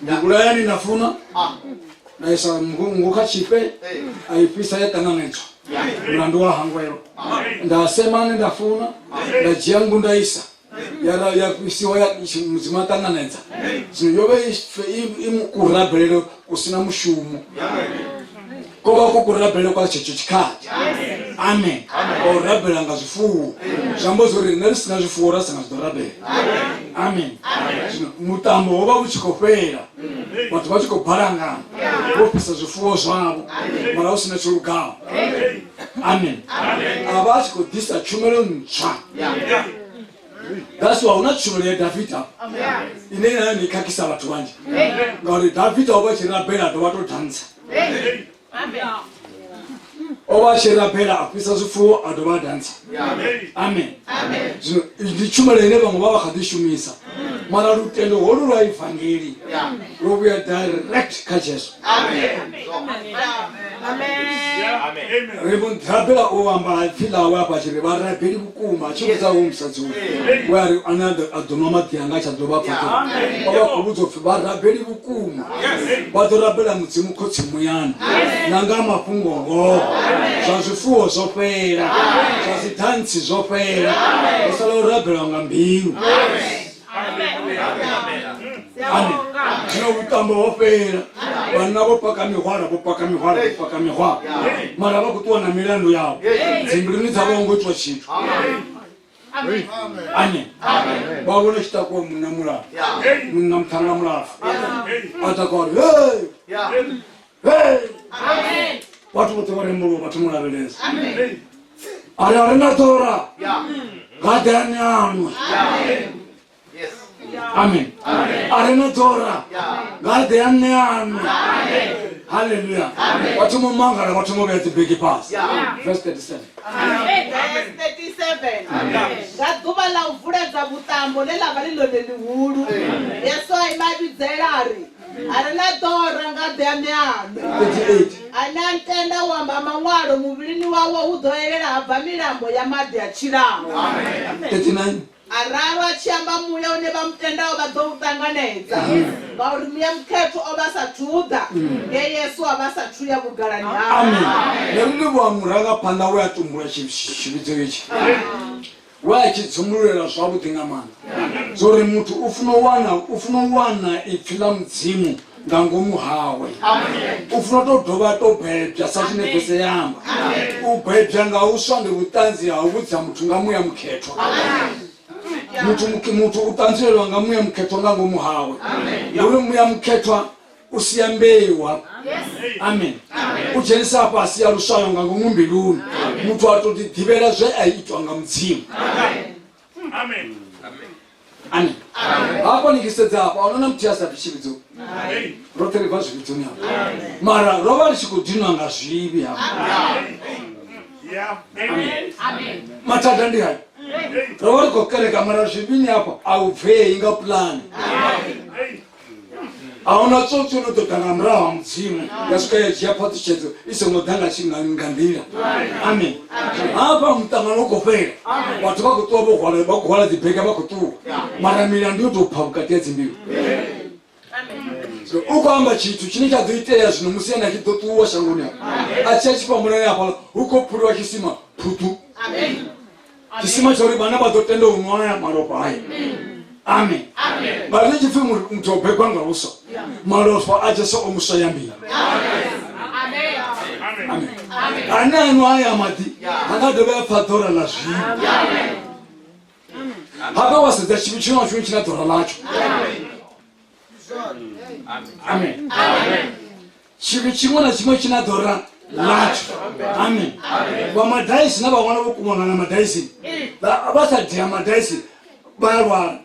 Ndi vhulaya ni nda funa nda isa nngu kha tshifhe a i fhisa ya ṱanganedzwa mulandu wa hangwelwa. Nda sema ane nda funa nda dzhia nngu nda isa ya ra ya fhisiwa ya Mudzimu a ṱanganedza. Zwino yo vha i kurabelele ku si na mushumo. Ko vha ku kurabelele kwa tshetsho tshikhathi. Amen. Kwa u rabela nga zwifuwo. Zwi amba zwo ri riṋe ri si na zwifuwo ra sa nga zwi ḓo rabela. Amen. Zwino mutambo wo vha u tshi khou fhela. Vhathu vha tshi khou balangana. Vho fhisa zwifuwo zwavho. Mara hu si na tsho lugaho. Amen. A vha a tshi khou ḓisa tshumelo ntswa. That's why huna tshumelo ya Davida ine na yone i khakhisa vhathu vhanzhi ngauri Davida o vha tshi rabela a dovha to dantsa. O vha tshi rabela a fhisa zwifuwo a dovha a dantsa. Amen. Zwino ndi tshumelo ine vhaṅwe vha vha kha ḓi shumisa mara lutendo holu lwa ivangeli lwo vhuya direct kha Jesu. Ri mu rabela o amba ipfi ḽawe afha tshi ri vharabeli vhukuma a tshi vhudza hoyu musadzi uyu we a ri ane a ḓo nwa maḓi anga a tsha ḓo vha pfa o vha khou vhudza upfhi vharabeli vhukuma vha ḓo rabela Mudzimu khotsi muyani na nga mafhungo ngoho. Zwa zwifuwo zwo fhela, zwa dzidantsi zwo fhela, ho sala u rabelwa nga mbilu. Amen. Zwino vhuṱambo ho fhela, vhanna vho paka mihwalo, vho paka mihwalo, vho paka mihwalo, mara vha khou ṱuwa na milandu yavho, dzimbiluni dzavho ho ngo itwa tshithu. Amen. Vha vhona tshi takuwa munna mulapfu, munna muṱhannga mulapfu, a takuwa uri hey, hey. Vhathu vhoṱhe vha rembuluwa vha thoma u lavhelesa. A ri a ri na ḓora, nga ḓe a nwe. Amen. A re na ḓora nga ḓe a nṋe a nwe. Haleluya. Vha thoma u mangala, vha thoma u vhea dzibege fhasi. Verse 37. Verse 37. Nga ḓuvha ḽa u vuledza vhuṱambo ḽe ḽa vha ḽi ḽone ḽihulu, Yesu a ima a vhidzelela a ri, A re na ḓora nga ḓe a nṋe a nwe. 38. Ane a ntenda u amba maṅwalo, muvhilini wawe hu ḓo elela ha bva milambo ya maḓi a tshilaho. 39. A ralo a tshi amba Muya une vha mu tendaho vha ḓo u ṱanganedza, ngauri Muya Mukhethwa o vha a sa athu u ḓa, nge Yesu a vha a sa athu ya vhugalani hawe. Amen. Nṋe ri livhuwa murangaphanḓa we a tumbula tshivhidzo itshi, we a tshi dzumbululela zwavhuḓi nga maanḓa, zwo uri muthu u funa u wana, u funa u wana ipfi ḽa Mudzimu nga ngomu hawe. U funa u tou dovha a tou bebwa sa zwine vese ya amba. U bebwa nga uswa ndi vhuṱanzi ha u vhudza muthu nga Muya Mukhethwa. Muthu muthu u ṱanzilelwa nga Muya Mukhethwa nga ngomu hawe. Ndi uri Muya Mukhethwa u sia mbeu hafha. Amen. U dzhenisa hafha a sia luswayo nga ngomu mbiluni. Muthu a tou ḓiḓivhela zwe a itwa nga Mudzimu. Amen. Amen. Hafha ni tshi sedza hafha ahuna na muthihi a sa bvi tshivhidzoni. Roṱhe ri bva zwivhidzoni hafha. Mara ro vha ri tshi khou dinwa nga zwivhi hafha. Mathada ndi hayo. Ro vha ri khou kereka mara zwivhini hafha a u bvei nga pulane. A huna tsotsi no ḓo ḓa nga murahu ha Mudzimu ya swika ya dzhia phaṱhutshedzo i songo ḓa nga tshi nga nḓila. Amen. Hafha muṱangano u khou fhela, vhathu vha khou ṱuwa vho hwala vha khou hwala dzibege vha khou ṱuwa, mara milandu yo tou pha vhukati ha dzimbilu. So, u khou amba tshithu tshine tsha ḓo itea zwino musi ene a tshi ḓo ṱuwa shangoni hafha a tshi ya tshifhambuloni hafhaḽa hu khou phuliwa tshisima phuṱu tshisima tsha uri vhana vha ḓo tenda u nwa ya malofha ayo. Amen. Vha ri tshi pfi muthu o bebwa nga uswa, malofha a Jesu o muswa ya mbilu. Amen. Ane a nwa aya maḓi ha nga dovha a pfa ḓora ḽa zwino. Habe wa sedza tshivhi tshiṅwe na tshiṅwe tshi na ḓora ḽatsho. Amen. Tshivhi tshiṅwe na tshiṅwe tshi na ḓora ḽatsho. Amen. Vha madaisi na vhaṅwana vho kuvhangana madaisini vha sa dia madaisi vha a lwala.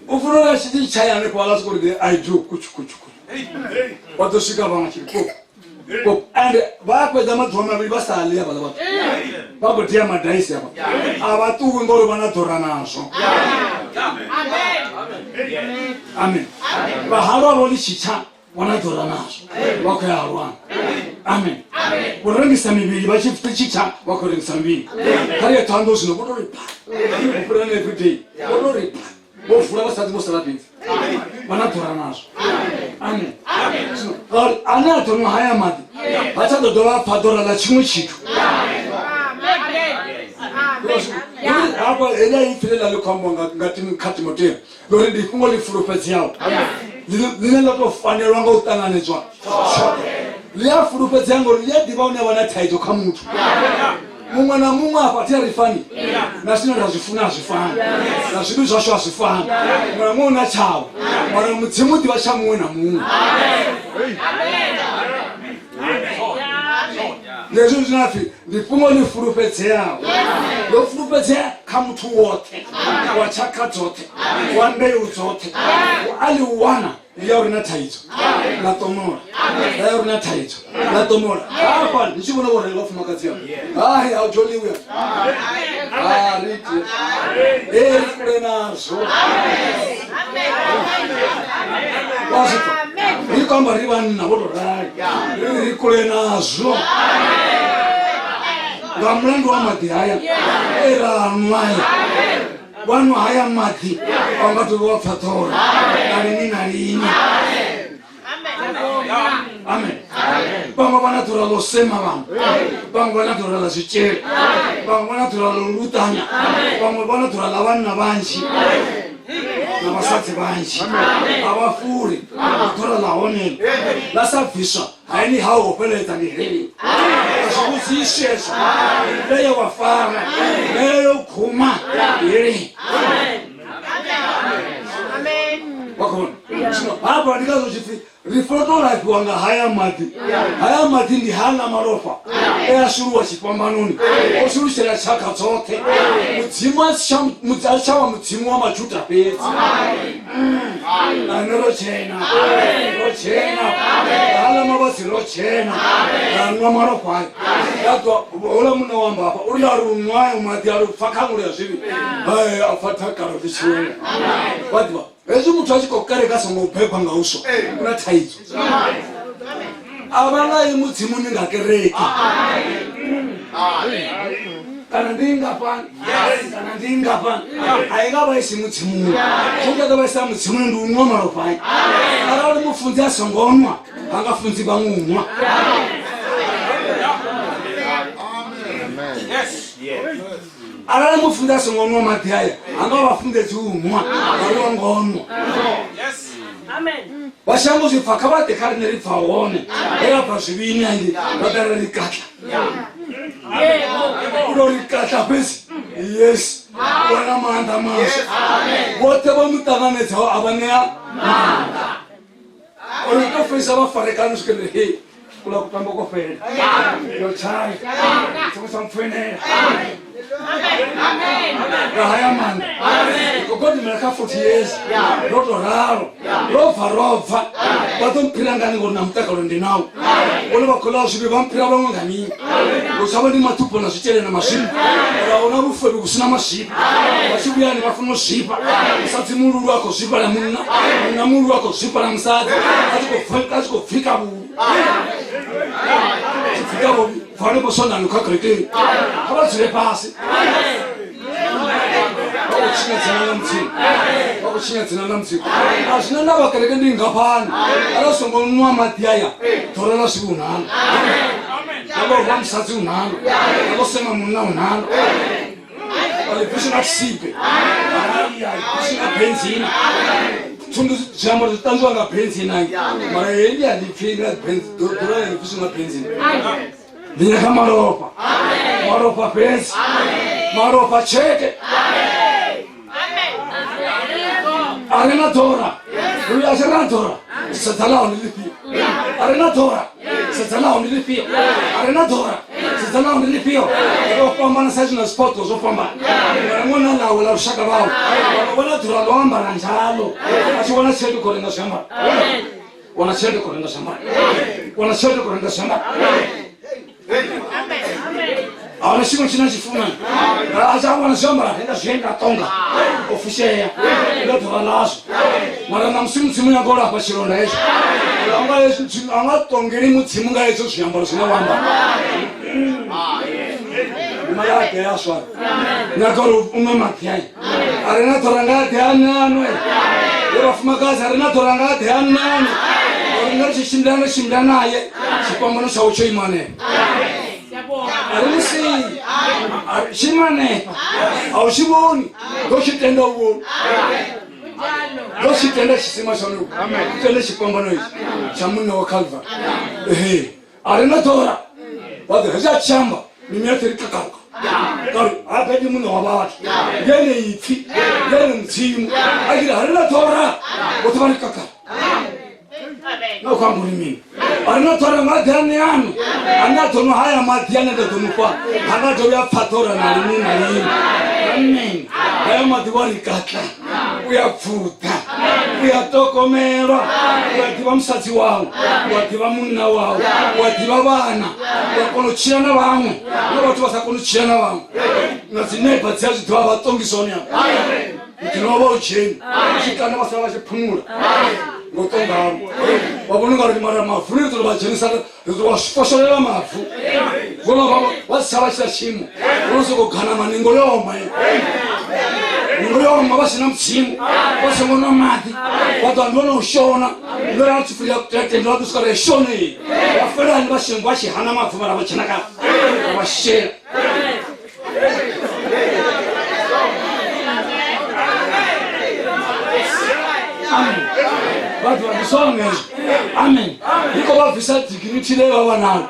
U funa uri a tshi tshaya hanefho vha ḽa soko uri I do kutshu kutshu kutshu vha ḓo swika vhaṅwe tshi ko and vha fhedza maḓuvha mavhili vha sa ḽi havhaḽa vhathu vha khou dia madaisi avha a vha ṱuwi ngori vha na ḓora nazwo. Amen. Vha halwa vho ḽi tshi tsha vha na ḓora nazwo vha khou ya halwani. Amen. Vho rengisa mivhili vha tshi tshi tsha vha khou rengisa mivhili. Kha ri ye Thohoyandou zwino vho to ri pha u fhira na everyday vho to ri pha vho vula vhasadzi vho sala fhedzi vha na ḓora nazwo. Amen. Zwino ngauri ane a ḓo nwa haya maḓi ha tsha ḓo dovha a pfa ḓora ḽa tshiṅwe tshithu. Hafha heḽa ipfi ḽe ḽa ḽi khou ambiwa nga kha Timotheo ḽori ndi fhungo ḽi fulufhedzeaho ḽine ḽo tou fanelwa nga u ṱanganedzwa tshoṱhe. Ḽi a fulufhedzea ngori ḽi a ḓivha hune vha na thaidzo kha muthu muṅwe na muṅwe. Afha thi a ri fani na zwine ra zwi funa a zwi fani na zwivhi zwashu a zwi fani, muṅwe na muṅwe u na tshawe, mara Mudzimu u ḓivha tsha muṅwe na muṅwe. Ndi hezwi zwine apfi ndi fhungo ḽi fulufhedzeaho, ḽo fulufhedzea kha muthu woṱhe wa tshakha dzoṱhe wa mbeu dzoṱhe a ḽi wana ḽi ya uri na thaidzo ḽa ṱomola, ḽa ya uri na thaidzo ḽa ṱomola. Hafha ndi tshi vhona vho renga vhafumakadzi avho hai a dzholiwe a ri ite e ri kule nazwo wa zwi pfa ri khou amba ri vhanna vho tou rali ri ri kule nazwo nga mulandu wa maḓi haya e ra nwaya wa nwa haya maḓi a nga dovhi wa pfa ḓora na lini na lini. Amen. Vhaṅwe vha na ḓora ḽo sema vhaṅwe, vhaṅwe vha na ḓora ḽa zwitshele, vhaṅwe vha na ḓora ḽo luṱanya, vhaṅwe vha na ḓora ḽa vhanna vhanzhi na vhasadzi vhanzhi a vha fuli ḓora ḽa hone ḽa sa bviswa haini ha u fheleledza ndi heli a zwi vhudziswi hezwo leyo wa fara leyo khuma heli wa khou vhona. Zwino hafha ndi ngazwo tshi pfi ri fanela tou lafhiwa nga haya maḓi. Haya maḓi ndi hana malofha e a shuluwa tshifhambanoni, o shulutshela tshakha dzoṱhe. Mudzimu a si tsha a si tsha vha Mudzimu wa Majuda fhedzi. Na nṋe ro dzhena, ro dzhena haḽa mavhadzi, ro dzhena ra nwa malofha ayo. Nda ṱwa houḽa munna wa amba hafha uri nda ri u nwa ayo maḓi a ri pfa kha ya zwivhi, a pfa dakalo ḽi tshi wela. Vha ḓivha hezwi muthu a tshi khou kereke a songo bebwa nga uswa u na thaidzo. A vha nga yi Mudzimuni nga kereke kana ndi ngafhani kana ndi ngafhani a i nga vha isi Mudzimuni. Tshine tsha ḓo vha isa Mudzimuni ndi u nwa malofha ayo. Arali mufunzi a songo nwa ha nga funzi vhaṅwe u nwa. Arali mufunzi a songo nwa maḓi aya ha nga vha funḓedzi u nwa ngauri wa ngo nwa. Vha shango zwi pfa kha vha ḓe kha riṋe ri pfa hone he ra bva zwivhini hangi vha ḓa ra ri katla u tou ri katla fhedzi. Yes, u na maanḓa maswa vhoṱhe vho mu ṱanganedzaho a vha ṋea maanḓa uri to fhedzisa vha farekana swike ri he kula kutamba ko fhela yo tshaya tshiṅwe tsha mpfenela nga haya maanḓa. gidimela kha 40 years ro to ralo ro bva ro bva vha ḓo mphira ngani ngori na mutakalo ndi nawo vhone vha khou ḽa zwivhi vha mphira vhaṅwe nga mini ngo tshavha ndi maṱupo na zwitshele na mazwifhi ora huna vhufebi vhu sina mazwifhi vha tshi vhuyani vha funa u zwifha musadzi mululu a khou zwifha na munna munna mululu a khou zwifha na musadzi a tshi khou pfika vhuvhi tshi pfika vhuvhi bvani vho sonani kha kerekeni kha vha dzule fhasi vha khou tshinya dzina ḽa mudzimu vha khou tshinya dzina ḽa mudzimu a zwina ndavha kereke ndi ngafhani arali songo nwa maḓi aya ḓora ḽa zwivhi u nalo na vho rwa musadzi u nalo na vho sema munna u nalo a ḽi bvisi nga tshisibe a ḽi bvisi nga benzina thundu zwiambaro zwi ṱanzwiwa nga benzina mara heḽi a ḽi pfi nga ḓora ḽi bviswi nga benzina ndi nyaga malofha malofha fhedzi malofha tsheke a re na ḓora uyu a si re na ḓora sedza ḽaho ndi ḽifhio a re na ḓora sedza ḽaho ndi ḽifhio a re na ḓora sedza ḽaho ndi ḽifhio ro fhambana sa izwi na zwifhaṱuwo zwo fhambana mara ṅwana ḽawe ḽa lushaka lwawe vhona ḓora ḽo ambara njalo a tshi wana tshelede khou renga zwiambaro wana tshelede khou renga zwiambaro wana tshelede khou renga zwiambaro ahuna tshiṅwe tshine a tshi funa a tshi a wana zwiambaro a renga zwienda a tonga o fushea ndo ḓuvha ḽazwo mara ṋamusi mudzimu nyaga u lafha tshilonda hezwo a nga tongeli mudzimu nga hezwo zwiambaro zwine wa ambara ndi malaḓe a swara nyaga uri u nwe maḓi aya a re na ḓora nga ḓe a nanwe ye vhafumakadzi a re na ḓora nga ḓe a nanwe uri nga ri tshi tshimbila na tshimbila naye tshifhambano tshawe tsho ima hanefha a ri musii tshi ima hanefha a u tshi vhoni ndo tshi tenda u vhoni ndo tshi tenda tshisima tshone u tende tshifhambano itshi tsha munna wa Calvary ehe a re na ḓora vha ḓo hezwi a tshi amba mimi yoṱhe ri kakauka ngauri hafha ndi muṋe wa vhathu ngene ipfi ngene mudzimu a tshi ri ha ri na ḓora vhoṱhe vha ri kakala na khou amba uri mini a ri na ḓora maḓi ane ano ane a ḓo nwa haya maḓi ane nda ḓo mufha ha nga dovhi a pfa ḓora na lini na lini amen haya maḓi wa ri katla u ya bvuḓa u ya ṱogomelwa u a ḓivha musadzi wau u a ḓivha munna wau u a ḓivha vhana u a kona u tshila na vhaṅwe na vhathu vha sa koni u tshila na vhaṅwe na dzi neighbor dzi a zwi ḓivha vha ṱongisa hone afho muḓini wavho a u dzheni u tshi kanda vha sala vha tshi phumula ngo ṱongalo vha vhona unga ri mara mavu ri ḓo vha dzhenisa ri ḓo vha fosholela mavu vhono vha vha si tsha vha tshila tshiimo vho no sokou gana ningo yo oma ningo yo oma vha si na mudzimu vha songo nwa maḓi vha ḓo ndi vhona u shona ndo ra tshi fuya tende vha ḓo swika ri shone vha felani vha shengo vha tshi hana mavu mara vha dzhena kha vha shela amen vhathu vha ndi zwone hezwo amen ndi khou vha bvisa dignity le vha vha nayo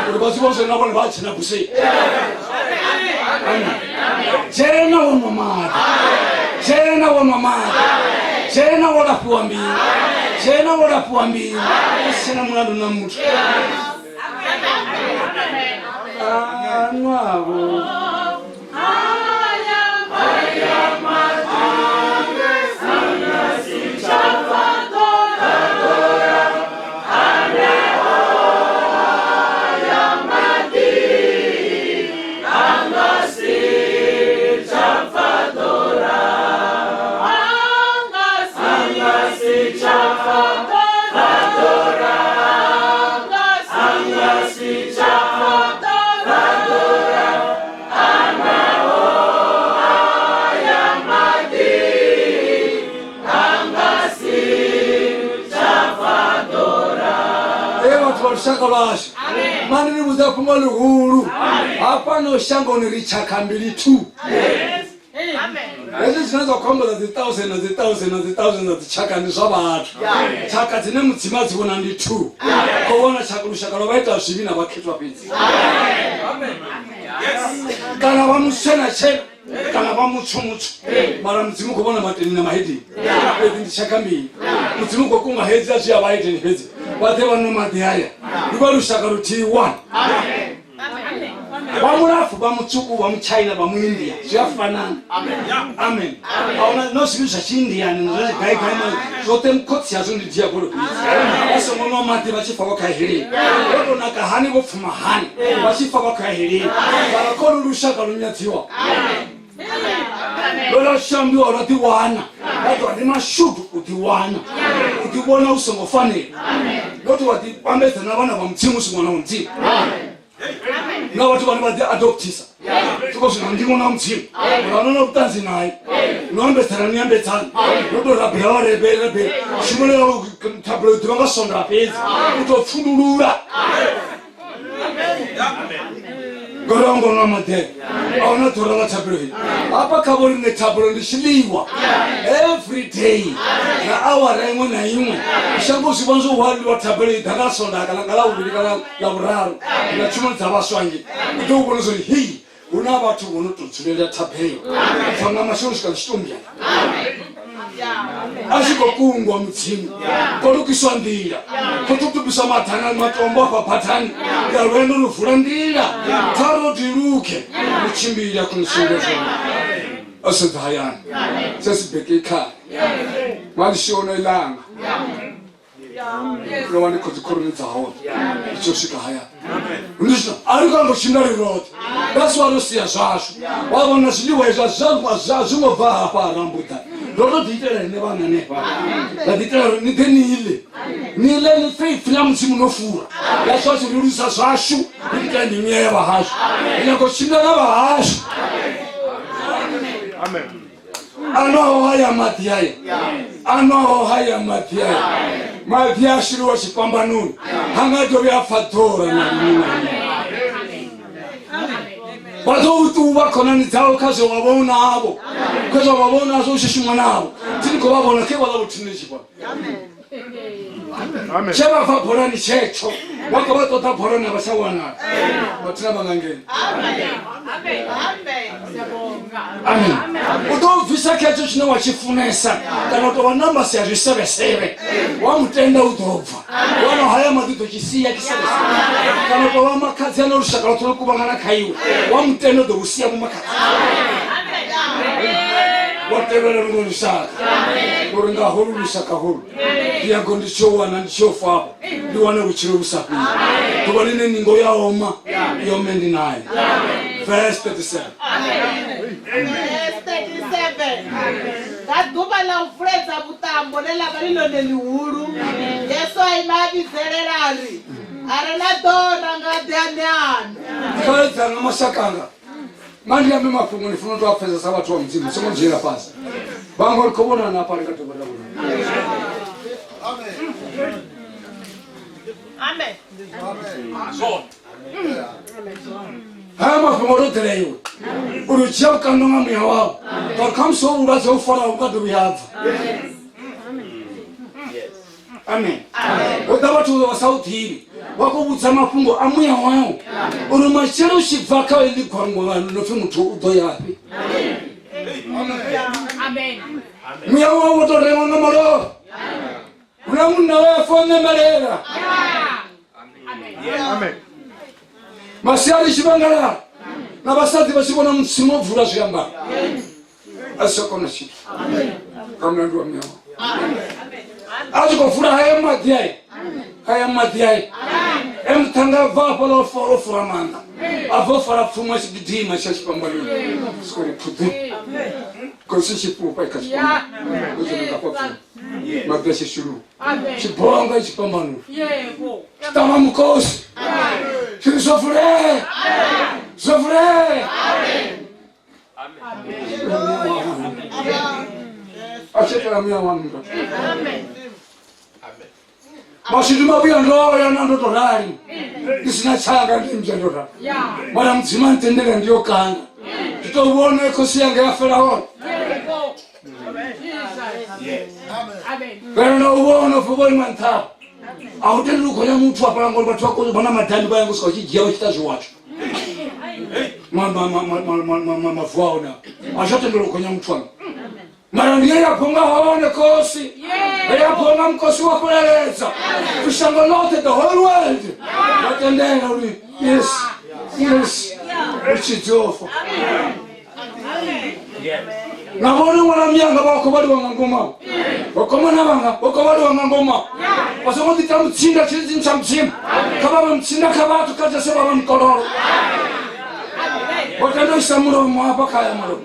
uri vha zwi vhone zwe na vhone vha dzhena busei amen dzhena wo nwa maḓi dzhena wo nwa maḓi dzhena wo lafhiwa mbilu dzhena wo lafhiwa mbilu u si tshena mulandu na muthu anwavho Ee vhathu vha lushaka lwashu mani ni vhudza fhungo ḽihulu hafhano shangoni ri tshakha mbili two hezwi zwine zwa khou amba dza dzi thousand na dzi thousand na dzi thousand na dzi tshaka ndi zwa vhathu tshaka dzine mudzimu a dzi vhona ndi two khou vhona tshaka lushaka lwa vha ita zwivhi na vhakhethwa fhedzi kana vha mutshena tshena kana vha mutswu mutswu mara mudzimu khou vhona mateni na mahedeni fhedzi ndi tshaka mbili mudzimu khou kunga hedzi a zwi ya vhahedeni fhedzi vha ḓe vha nwe maḓi haya ndi vha lushaka luthihi one vha Vha mulapfu, vha mutswuku, vha muchina, vha muindia, zwi a fanana. Amen. Ahuna no zwivhi zwa tshiindiani na zwa tshigayigayi, zwoṱhe mukhotsi yazwo ndi diabolo fhedzi. Vha songo nwa maḓi vha tshi fa vha khou ya heleni. Vho tou naka hani, vho pfuma hani, vha tshi fa vha khou ya heleni. Mara kha lu lushaka lu nyadziwa, lwo lwa shambiwa, lwa ḓiwana, vha ḓo ndi mashudu u ḓiwana, u ḓivhona u songo fanela, not wa ḓi vhambedza na vhana vha Mudzimu u si ṅwana wa Mudzimu, na vhathu vhane vha ḓi adoptisa soko zwino ndi ṅwana wa Mudzimu, ura na vhuṱanzi naye, no ambedzana, ni ambedzana, no tou rabela, wa rebele rabela shumelo yau, thabelo i ḓivha nga Sondaha fhedzi, u tou pfundulula ngori a ngo nwa maḓele, a huna ḓora ḽa thabelo heyi hafha kha vho riṋe. Thabelo ndi tshiḽiwa every day na awara iṅwe na iṅwe. Shango zwi vhona zwo hwaliwa, thabelo i ḓa nga Sondaha kana nga Ḽavhuvhili kana Ḽavhuraru na tshumelo dza vhaswa nge u ḓo vhona zwori hei hu na vhathu vho no tou dzulela thabelo bva nga masheloni swika tshitombiyana a tshi khou kungwa Mudzimu, ko lukiswa nḓila, ko tutubiswa maḓana matombo afha bathani ya lwendo lu vula nḓila kha rodi luge lu tshimbila khonisiwe zwone a sedza hayani sesibheke ekhaya malishona ilanga ro vha ni khou dzikhoroni dza hone ndi tshi swika hayani ndi zwino a ri kho tshimbila ri roṱhe. That's why ro sia zwashu, wa vhona zwiḽiwa izwi a zwi ngo bva hafha ha Rambuḓa, ro to ḓi itela riṋe vhana hanefha, ra ḓi itela uri ni ḓe ni ḽe, ni ḽe, ni pfe ipfi ḽa Mudzimu no fura. That's why ri lusa zwashu, ri itela ndi miya ya vhahashu, ri nyanga u tshimbila na vhahashu. Anwaho haya maḓi aya, anwaho haya maḓi aya, maḓi a shuluwa tshifhambanoni, ha nga dovhi a pfa ḓora na lini na lini. Vha ḓo u ṱuvha khonani dzau kha zwe wa vha u navho, kha zwe wa vha u nazwo u tshi shuma navho. Thi ni khou vha vhona khe vhaḽa vho teenage vha tshe vha bva bolani tshetsho, vha khou vha ṱoḓa bolani, a vha tsha wanala mathina vha nga ngeno. Amen. U ḓo bvisa khetsho tshine wa tshi funesa kana u tou vha nambasi ya zwisevhesevhe, wa mutenda u ḓo bva wana haya maḓi, ḓo tshi sia tshisevhesevhe, kana u tou vha makhadzi ana lushaka lwoṱhe lwo kuvhangana kha iwe, wa mutenda u ḓo u sia vhomakhadzi, wa tevhela luṅwe lushaka uri nga holu lushaka holu ndi yago ndi tshi wana, ndi tshi fafho ndi wane vhutshilo vhu sa fheli. Ḓuvha ḽine ningo ya oma yome ndi nayo. Verse 37. Verse 37. Nga ḓuvha ḽa u vuledza vhuṱambo ḽe ḽa vha ḽi ḽone ḽihulu, Yesu a ima a vhidzelela a ri, a re na ḓora nga ḓe a ṋeano. Khaledzanga mashakanga, ma ndi ambe mafhungo, ni funa u to a pfesesa. Vhathu vha Mudzimu, songo dzhiela fhasi vhaṅwe, ri khou vhonana hafha, ri nga dovha ra vhonana. Amen. Haya mafhungo ro ḓela iwe uri u dzhia vhukando nga muya wau, ngauri khamusi ho vhulwadze ho faraho vhu nga dovhi ha bva. Amen. Hu ḓa vhathu vha sa u ḓivhi, vha khou vhudza mafhungo a muya wau uri matshelo u tshi bva kha heḽi gwangwano no pfi muthu u ḓo yafhi. Muya wau wo tou rengwa nga malofha, huna munna we a fa o ṋemelela masiari tshivhangalala na vhasadzi vha tshi vhona Mudzimu o bvula zwiambaro, a si tsha kona tshithu nga mulandu wa muya wau. A tshi khou fula haya maḓi aya, haya maḓi aya e muṱhanga a bva hafhaḽa o fura maanḓa, a bva o fara pfumo a tshi gidima tsha tshifhambanoni, sikori phuḓu khosi tshifhufha kha tshifhambano, o dzhena nga fha pfumo, maḓi a tshi shuluwa tshibonga tshifhambanoni, tshitama mukosi tshiri zwo vulea, zwo vulea. A tshi itela muya wanga mashudu mavhuya, ndoya na ndo to rali ndi sina tshanga, ndi mmbya ndo rali, mara Mudzimu a ntendela ndi yo kanga, ndi to vhona khosi yanga ya fela hone vhera na u vhona upfi vho ima nṱha. A u tendeli u gonya muthu hafhaḽa ngori vhathu vha vha na madambi, vha yanga u swika vha tshi dzhia vha tshi ita zwiwatsho mavu a hone, a tsha tendela u gonya muthu anga, mara ndi ye ya bonga hone khosi, ya bonga mukosi wa fheleledza shango ḽoṱhe, the whole world vha tendela uri yes, yes. Mutshidzi o fa. Na vhone ṅwana miyanga vha khou vhaliwa nga ngoma. Vhakomana vhanga vha khou vhaliwa nga ngoma. Vha songo ḓi ita mutsinda tshilidzini tsha Mudzimu. Kha vha vhe mutsinda kha vhathu, kha Jesu vha vhe mukololo. Vho tenda u isa mulomo hafha kha ya mulomo.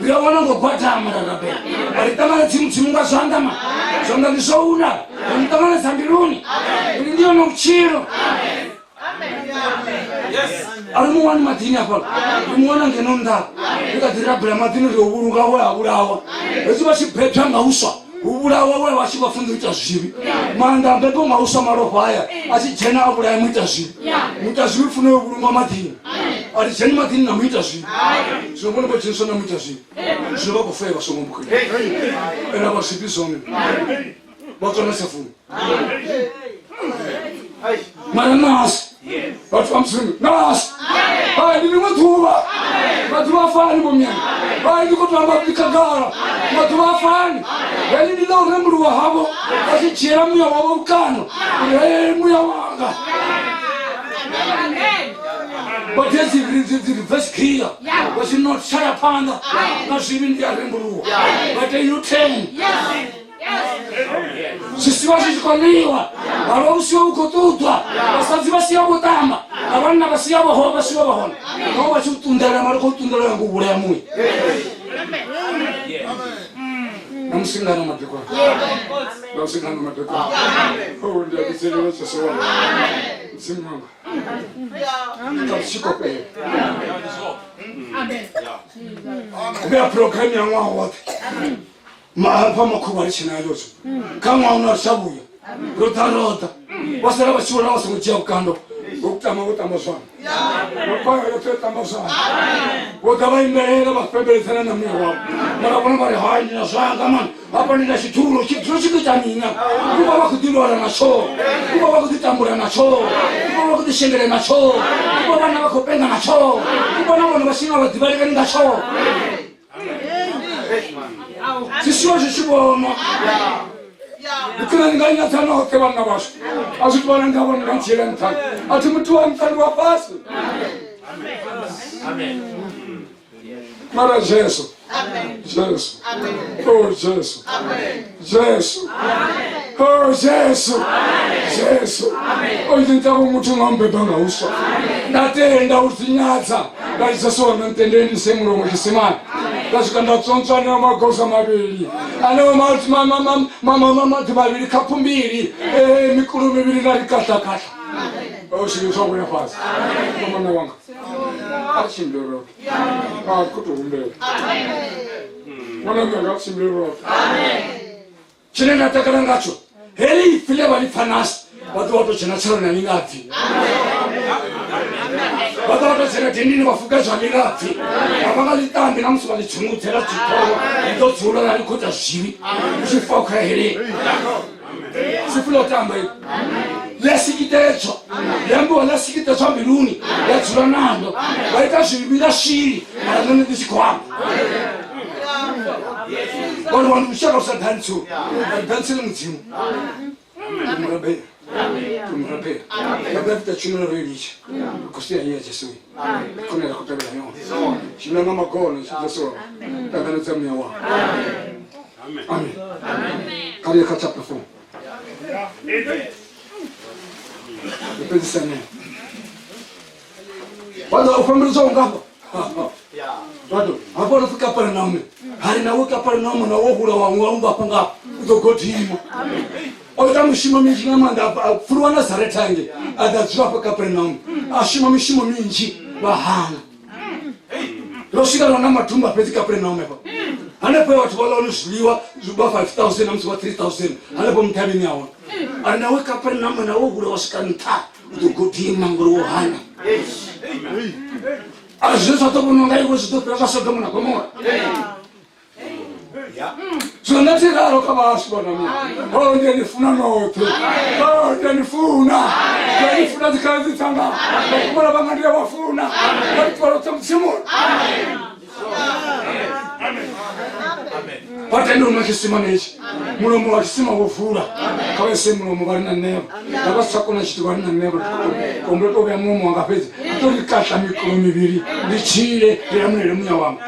Ri a wana ngo gwadama ra rabela. A ri ṱanganedzi Mudzimu nga zwanḓa ma. Zwanḓa ndi zwo una. Ri mu ṱanganedza mbiluni. Uri ndi yone vhutshilo. A ri mu wani maḓini hafhaḽa. Ri mu wana ngeno nnḓa. Ri kha ḓi rabela maḓini ri o vhulunga we a vhulawa. Hezwi vha tshi bebwa nga uswa, hu vhulawa we vha tshi vha funza u ita zwivhi. Maanḓa a mbebo nga uswa malofha aya a tshi dzhena a vhulaya muita zwivhi. Muita zwivhi funa yo vhulungwa maḓini. A ri dzheni maḓini na muita zwivhi. Zwino vhone vho dzheniswa na muita zwivhi. Zwino vha khou fea vha songo mbukhela. Ende a vha zwifhi zwone. Vha ṱwa na tshafuni. Mara nasi vhathu vha Mudzimu nasi hai ndi ḽiṅwe ḓuvha, maḓuvha a fani vho myana. Hai ndi khou to amba ndi khagala, maḓuvha a fani. Heḽi ndi ḽa u rembuluwa havho vha tshi dzhiela muya wavho vhukano uri hei muya wanga vha dzhia dzi reverse gear vha tshi no tshaya phanḓa na zwivhi ndi a rembuluwa vha tea U-turn. Zwisiwa zwi tshi khou ḽiwa, halwa vhusiwa vhu khou ṱuḓwa, vhasadzi vha sia vho ṱamba na vhanna vha sia vho vha siwa vha hone naho vha tshi u ṱunḓela mara khou ṱunḓela nga u vhulaya muya na musingano madekwana na musingano madekwana. Oh, ndi a vhidzelela Jesu wanga Mudzimu wanga ka vhusikopela u vhea programu ya ṅwaha woṱhe. Mahafha makhuvha ri tshina yotsho kha ṅwaha una ri tsha vhuya ro ḓa roḓa vha sala vha tshi vhona vha songo dzhia vhukando. Vho tama vho tamba zwanga, vha yoṱhe tamba zwanga, vho ḓa vha imbelela vha fembeledzana na muya wavho. Mara vhona vha ri hai ndi na zwanga mani hafha ndi na tshidzulo tshidzulo tshi khou ita mini afha? Ku vha vha khou ḓi lwala natsho, ku vha vha khou ḓi tambula natsho, ku vha vha khou ḓi shengela natsho, ku vha vhana vha khou penga natsho, ku vha na vhone vha singa vha ḓivhalekani ngatsho. Zwisiwa zwi tshi vhonwa ndi khwine ndi nga nyadza noṱhe vhanna vhashu a zwi tovha nga vhone nga dzhiela nṱha a thi muthu wa nṱha ndi wa fhasi. Mara Jesu, Jesu, oh Jesu, Jesu, oh Jesu, Jesu o ita vho muthu nga mbeba nga uswa. Nda tenda u ḓinyadza nda ri Jesu wanga ntendele ndi se mulomo tshisimani. Nda swika nda tsontswa aneo magosa mavhili, aneo maḓi mavhili, khaphu mbili, mikulo mivhili, nda ri kaṱa kaṱa. O zwivhi zwa wela fhasi. Mama wanga a tshimbile roṱhe, a khou tou humbela ṅwana wanga a tshimbile roṱhe. Tshine nda takala ngatsho heḽi ipfi ḽe vha ḽi pfa nasi vha ḓo vha tou dzhena tshaloni a ḽi nga pfi, vha ḓo vha tou dzhena dindini vha fukedzwa ḽi nga pfi, a vha nga ḽi tambi na musi vha ḽi tshingudzela dziṱhoho ḽi ḓo dzula ḽa ḽi khou ita zwivhi u tshi fa kha heleni sifi ḽo tamba i ḽa sikitedzwa ḽi ambiwa ḽa sikitedzwa mbiluni ḽa dzula naḽo vha ita zwivhi nga swili mara nṋe ndi tshi khou amba uri wandu lushaka lu sa dantsi ri dantsi le Mudzimu tumurabela tumurabela ngabafita tshumelo ro ilitsha ri khou sia ya Jesu khone ra khou tevhela yone tshimbila nga magono Jesu wanga ṱanganedza muya wanga. Amen. Kha ri ye kha chapter 4 ri fhedzisane vha ḓo u fhambeledzwa ungafha vhato hafho no pfi Kaperenaume hari nawe Kaperenaume na wo hula waṅwe wa ungafha ngafha u ḓo godima o ita mishumo minzhi nga maanḓa a pfuluwa Nazaretha nge a ḓa dzula hafha Kaperenaume a shuma mishumo minzhi vha hana ro swika rona matumba fhedzi Kaperenaume fha hanefho vhathu vha ḽa hone zwiḽiwa vha 5000 na musi vha 3000 hanefho muthavhini ya hone ari nawe Kaperenaume na wo hula wa swika nṱha u ḓo godima ngori wo hana a zwine zwa ḓo vhonwa nga iwe zwi ḓo fhira zwa Sodoma na Gomora. Zwino nṋe thi ralo kha vhashu vhana mina o ndi a ni funa noṱhe, o ndi a ni funa, ndi a ni funa dzikhaladzi dzanga vhakomana vhanga ndi a vha funa vha ri ṱuwa roṱhe Mudzimuni. Vha tende u nwa tshisimani hetshi, mulomo wa tshisima wo vula kha vha ise mulomo vha ri na nṋevho nga vha si tsha kona tshithu vha ri na nṋevho humbula tou vhea mulomo wanga fhedzi. Ndi tou ri katla mikulo mivhili ndi tshile ndi lamulele muya wanga.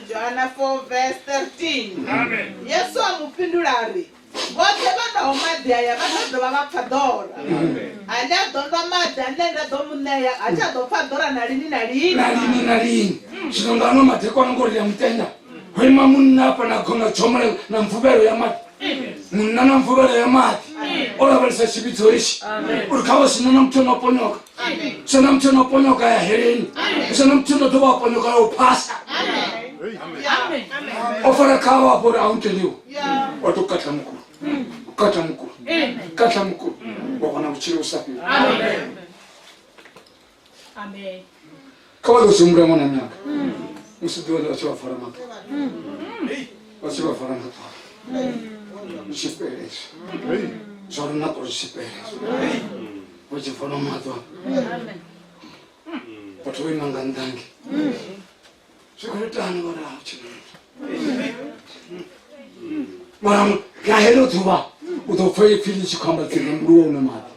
Johanna 4 verse 13. Amen. Yesu a mu fhindula a ri, Vhoṱhe vha nwaho maḓi aya vha ḓo dovha vha pfa ḓora. Ane a ḓo nwa maḓi ane nda ḓo mu ṋea ha tsha ḓo pfa ḓora na lini na lini. Na lini na lini. Zwino nga ano madekwana ngori ri a mutenda. Ho ima munna hafha na gonga tshomola na mvuvhelo ya maḓi. Munna na mvuvhelo ya maḓi. O lavhelesa tshivhidzo itshi. Uri kha vha sina na muthu no ponyoka. Sina muthu no ponyoka ya heleni. Sina muthu no dovha a ponyoka ya u phasa. O fara khavho afho uri a u tendiwa. Wa tou katla mukulu. Katla mukulu. Katla mukulu. Wa wana vhutshilo vhu sa fheli. Amen. Kha vha ḓo zwi humbula ṅwana mianga. Musi ḓuvha ḽi vha tshi vha vala maṱo. Vha tshi vha vala maṱo. Zwi tshi fhela izwi. Zwa lunako zwi tshi fhela izwi. Vha tshi vala maṱo. Vhathu vho ima nga nnḓa hangei. Zwi khou itani vho ri Mara nga heḽo ḓuvha u ḓo pfa ipfi ḽi tshi khou amba dzirembuluwa une maḓi.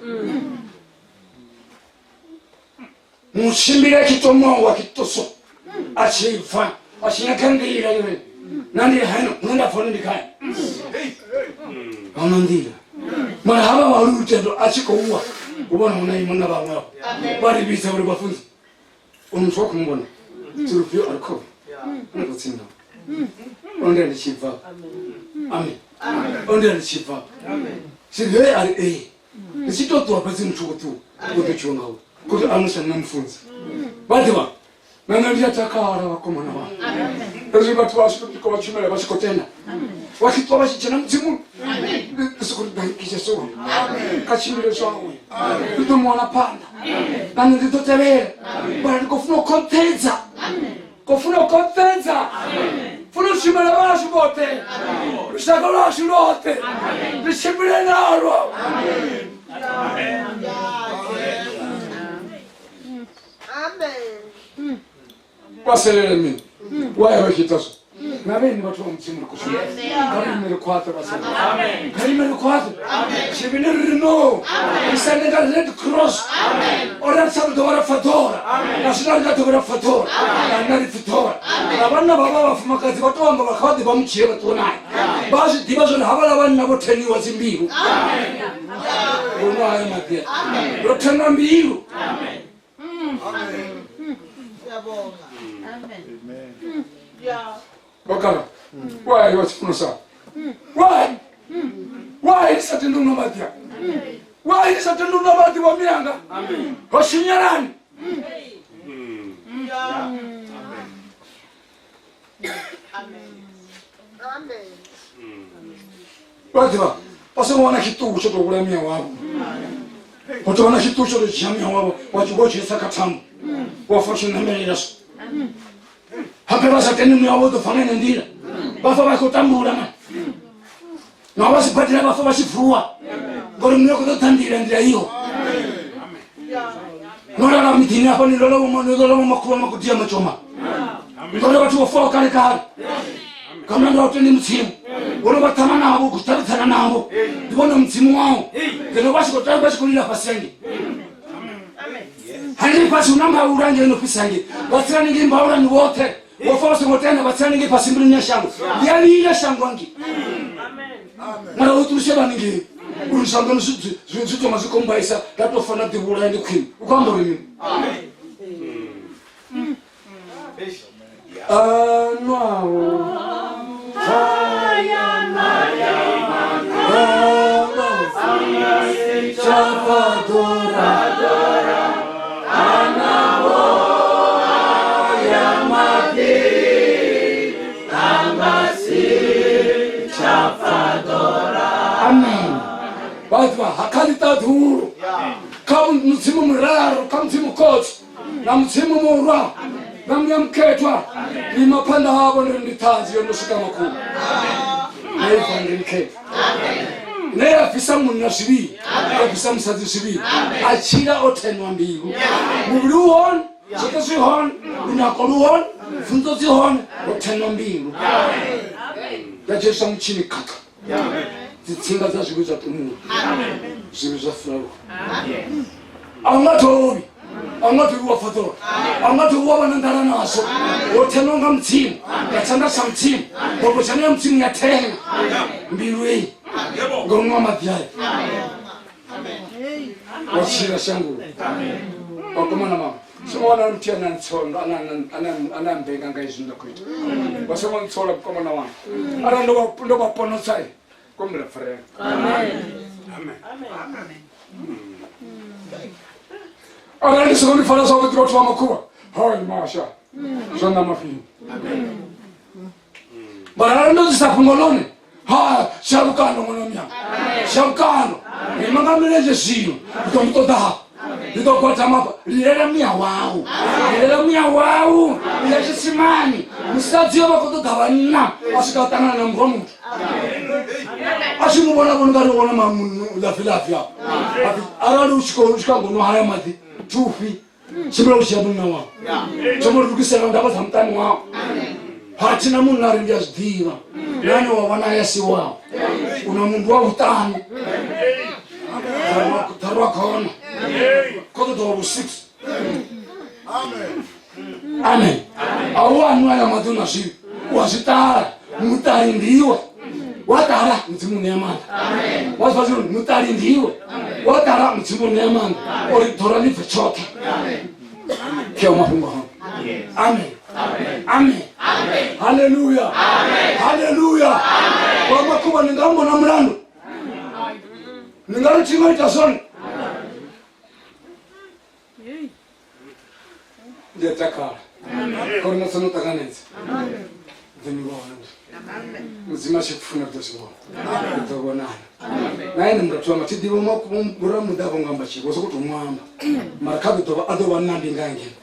Mutshimbili a tshi tomowa kitoso a tshi pfa a tshi nyaga nḓila uri na ndi heno hune nda pfa hone ndi khae ahuna nḓila mara havha vha lutendo a tshi khou wa u vhona huna ima na vhaṅwe avho vha ri vhidza uri vhafunzi uyu muthu wa khou mubona tsilufhio a ri khou une khou tsini nao o ndela ndi tshi bva amen o ndela ndi tshi bva silufhio a ri ee ndi tshi tou ṱuwa fhedzi muthu wo ṱuwa u ḓo tshiwa ngawo kuti a no na mufunzi vha ḓivha na nṋe ndi a takala vhakomana vha hezwi vhathu vha swika vha tshumela vha tshi khou tenda vha tshi ṱwa vha tshi dzhena mudzimuni ndi soko ri danki Jesu kha tshimbile zwawe ndi ḓo mu wana phanḓa na nṋe ndi ḓo tevhela mara ndi khou funa u khonṱhedza khou funa u khonṱhedza funa u shumela vhashu vhoṱhe lushaka lwashu lwoṱhe ri tshimbile nalwo. Vhaselele mini wa ya vha tshi ita zwo na vheni vhathu vha mudzimu ri khou shuma kha ri ime ri khwaṱhe vhaselele kha ri ime ri khwaṱhe tshivhini ri ri no ri sende nga red cross ori a ri tsha ri dovha ra pfa ḓora na zwino ri nga dovha ra pfa ḓora na nṋe ri pfi ḓora na vhanna vha vha vhafumakadzi vha tou amba vha kha vha ḓi vha mu dzhie vha ṱuwe naye vha zwi ḓivha zwone havhaḽa vhanna vho theniwa dzimbilu ngono haya maḓi ro thenwa mbilu. Siyabonga. Amen. Yeah. Wakala. Why wa tshifuno sa? Why? Why ni sa tendi u nwa maḓi a? Why ni sa tendi u nwa maḓi wa mianga? Ho tshinyalani? Yeah. Amen. Amen. Vha ḓivha vha songo wana tshiṱuku tsho tou vhulaya muya wavho. Ho tou vha na tshiṱuku tsho tou dzhia muya wavho wa tshi wo dzhenisa kha thambo wa fa tshi ṋamelela so. Habe vha sa tendi muya wavho u ḓo fa nga ine nḓila. Vha fa vha khou tambula man. Na vha sibadela vha fa vha tshi vuwa. Ngori muya u khou ṱoḓa nḓila nḓila iho. No lala miḓini hafha ni lola vho ni lola vho makhulu makudia machoma. Ngori vhathu vho faho kale kale. Nga mulandu wa u tendi mudzimu. Wo no vha ṱama navho u khou davhidzana navho. Ndi vhone mudzimu wau. Ngeno vha tshi khou tamba vha tshi khou lila fhasi hangei. Hangei fhasi hu na mbaula ngei no fhisa ngei. Vha tsela ningei mbaulani vhoṱhe. Vho fa vha songo tenda vha tsela ningei fhasi mbiluni ya shango. Ndi a lila shango hangei. Mara u ṱulutshelwa haningei. Uri shango zwi zwi tonga zwi khou mbaisa nda tou fa nda ḓivhulaya ndi khwine. U khou amba uri mini? Anwaho Amen. Vhathu vha ha kha ḽiṱaḓulu kha mudzimu muraru kha mudzimu khotsi na mudzimu murwa na muya mukhethwa ndi ima phanḓa havho ndi ri ndi ṱhanzi yo no swika makhulu na ivangeli khethwa ine ya bvisa munna zwivhili ya bvisa musadzi zwivhili a tshila o thenwa mbilu muvhili u hone zwoṱhe zwi hone lunako lu hone pfunzo dzi hone o thenwa mbilu ya dzheniswa mutshini khaṱha. Dzitsinga dza zwivhi zwa tumula, zwivhi zwa fulaluwa. A u nga dovhi, a u nga dovhi wa pfa ḓora, a u nga dovhi wa vha na nḓala nazwo. Wo thenwa nga Mudzimu, nga tshanḓa tsha Mudzimu, bobotshana ya Mudzimu ya thena mbilu eyi nga u nwa maḓi ayo, wa tshila shangoni. Vhakomana mama, songo wana muthu ane a ntsondo, ane a mbenga nga izwi nda khou ita. Vha songo ntsola, mukomana wanga, arali ndo vha ponotsa kombela pfarela. Amen. Arali ndi songo ni fara zwavhuḓi, vhathu vha makhuvha, hai masha zwa ṋama fhini, mara arali ndo ḓisa fhungo ḽone, ha shavhukano ṅwana muyanga, shavhukano ima nga milenzhe zwino, ndi ḓo mu ṱoḓa hafha, ndi ḓo gwadama hafha. Lilela muya wau, lilela muya wau, ya tshisimani. Musadzi yo vha khou ṱoḓa vhanna, a swika a ṱangana na murwa muthu, a tshi mu vhona vhona ngari wona lavilavi afho. Arali u tshi khou swika ngono haya maḓi thufhi, tshimbila u dzhia munna wau, thoma lugisela ndavha dza muṱani wau. Ha thina munna, ri ndi a zwi ḓivha nane wa vhona ya si wau, u na mundu wa vhuṱanu ḓarwa khona kho ṱoḓa wa vhu 6. Amen. A u anwa ya maḓi na zwivhi wa zwi ṱala, muṱali ndiwe wa ṱala, Mudzimu ṋea maanḓa. Wa zwi pfa, muṱali ndiwe wa ṱala, Mudzimu ṋea maanḓa uri ḓora ḽi bve tshoṱhe. Keo mafhungo hone. Amen, amen, haleluya, haleluya. Wa makhuvha, ni nga mbona mulandu, ni nga ri thingo ita zwone. Ndi a takala kori na tsano ṱanganedza ḓo ni vhona. Mudzimu a tshi funa, ḓo zwi vhona, ri ḓo vhonana na ene. Murathu wanga, thi ḓivhi vhoramuḓa a vho ngo amba tshivhi, vho sokou tou ṅwamba, mara kha ḓo dovha a ḓo vha nambi nga ngeno,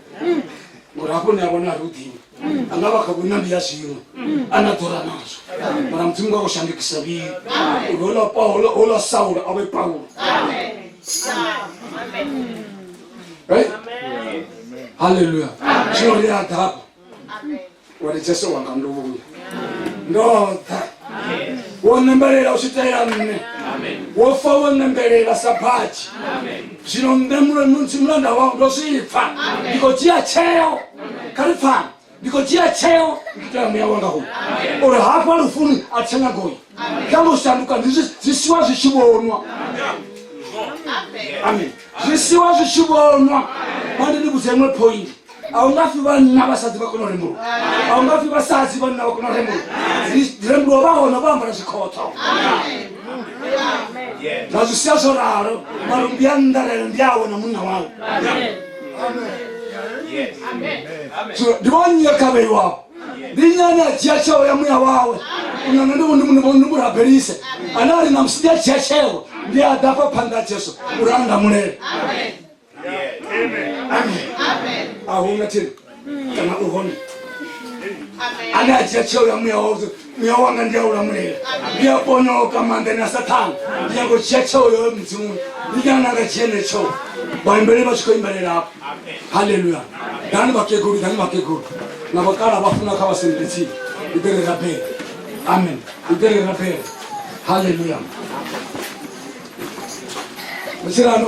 ngori hafho ni a vhona a ri u ḓivhi a nga vha kha vhunambi ya zwiṅwe a na ḓora nazwo, mara Mudzimu nga khou shandukisa vhili uri houḽa Paulo, houḽa Saulo a vhe Paulo. Right? Haleluya. Zwino ri a ḓa hafha wa ri, Jesu wanga, ndo vhuya ndo ḓa, wo ṋembelela u switelela nṋe, wo fa wo ṋembelela sa bhatshi. Zwino nṋe mulanda wau ndo zwi pfa, ndi khou dzhia tsheo. Kha ri pfani, ndi khou dzhia tsheo, ndi itela muya wanga hoyu uri hafha lufuni a tshe nga goyi kha ngo shanduka. Ndi zwi siwa zwi tshi vhonwa. Amen. Zwi siwa zwi tshi vhonwa. Mandi ndi vhudze iṅwe point: a u nga fi vhanna vhasadzi vha kona u rembuluwa, a u nga fi vhasadzi vhanna vha kona u rembuluwa. Rembuluwa vha hone vho ambara zwikhotho, na zwi sia zwo ralo. Marumbi a nnḓa relo ndi awe na munna wawe. So ndi vho nnyi kha vheiwaho? Ndi nnyi ane a dzhia tsheo ya muya wawe? Unana ndi murabelise ane a ri namusi ndi a dzhia tsheo, ndi a ḓa fha phanḓa ha Jesu uri a ndamulele. Amen. A huna thini kana u hone ane a dzhia tsheo ya muya wawe: muya wanga ndi a u lamulela, ndi a ponyoka maanḓani a Sathana, ndi nyago u dzhia tsheo yo Mudzimuni. Ndi nyana nga dzhia ene tsheo. Vhaimbeli vha tshi khou imbelela hafho, haleluya. Ḓani vhakegulu, ḓani vhakegulu na vhakala vha funa, kha vha sendele tsini, i ḓe ri rabele. Amen. I ḓe ri rabele. Haleluya. Vhutshilano.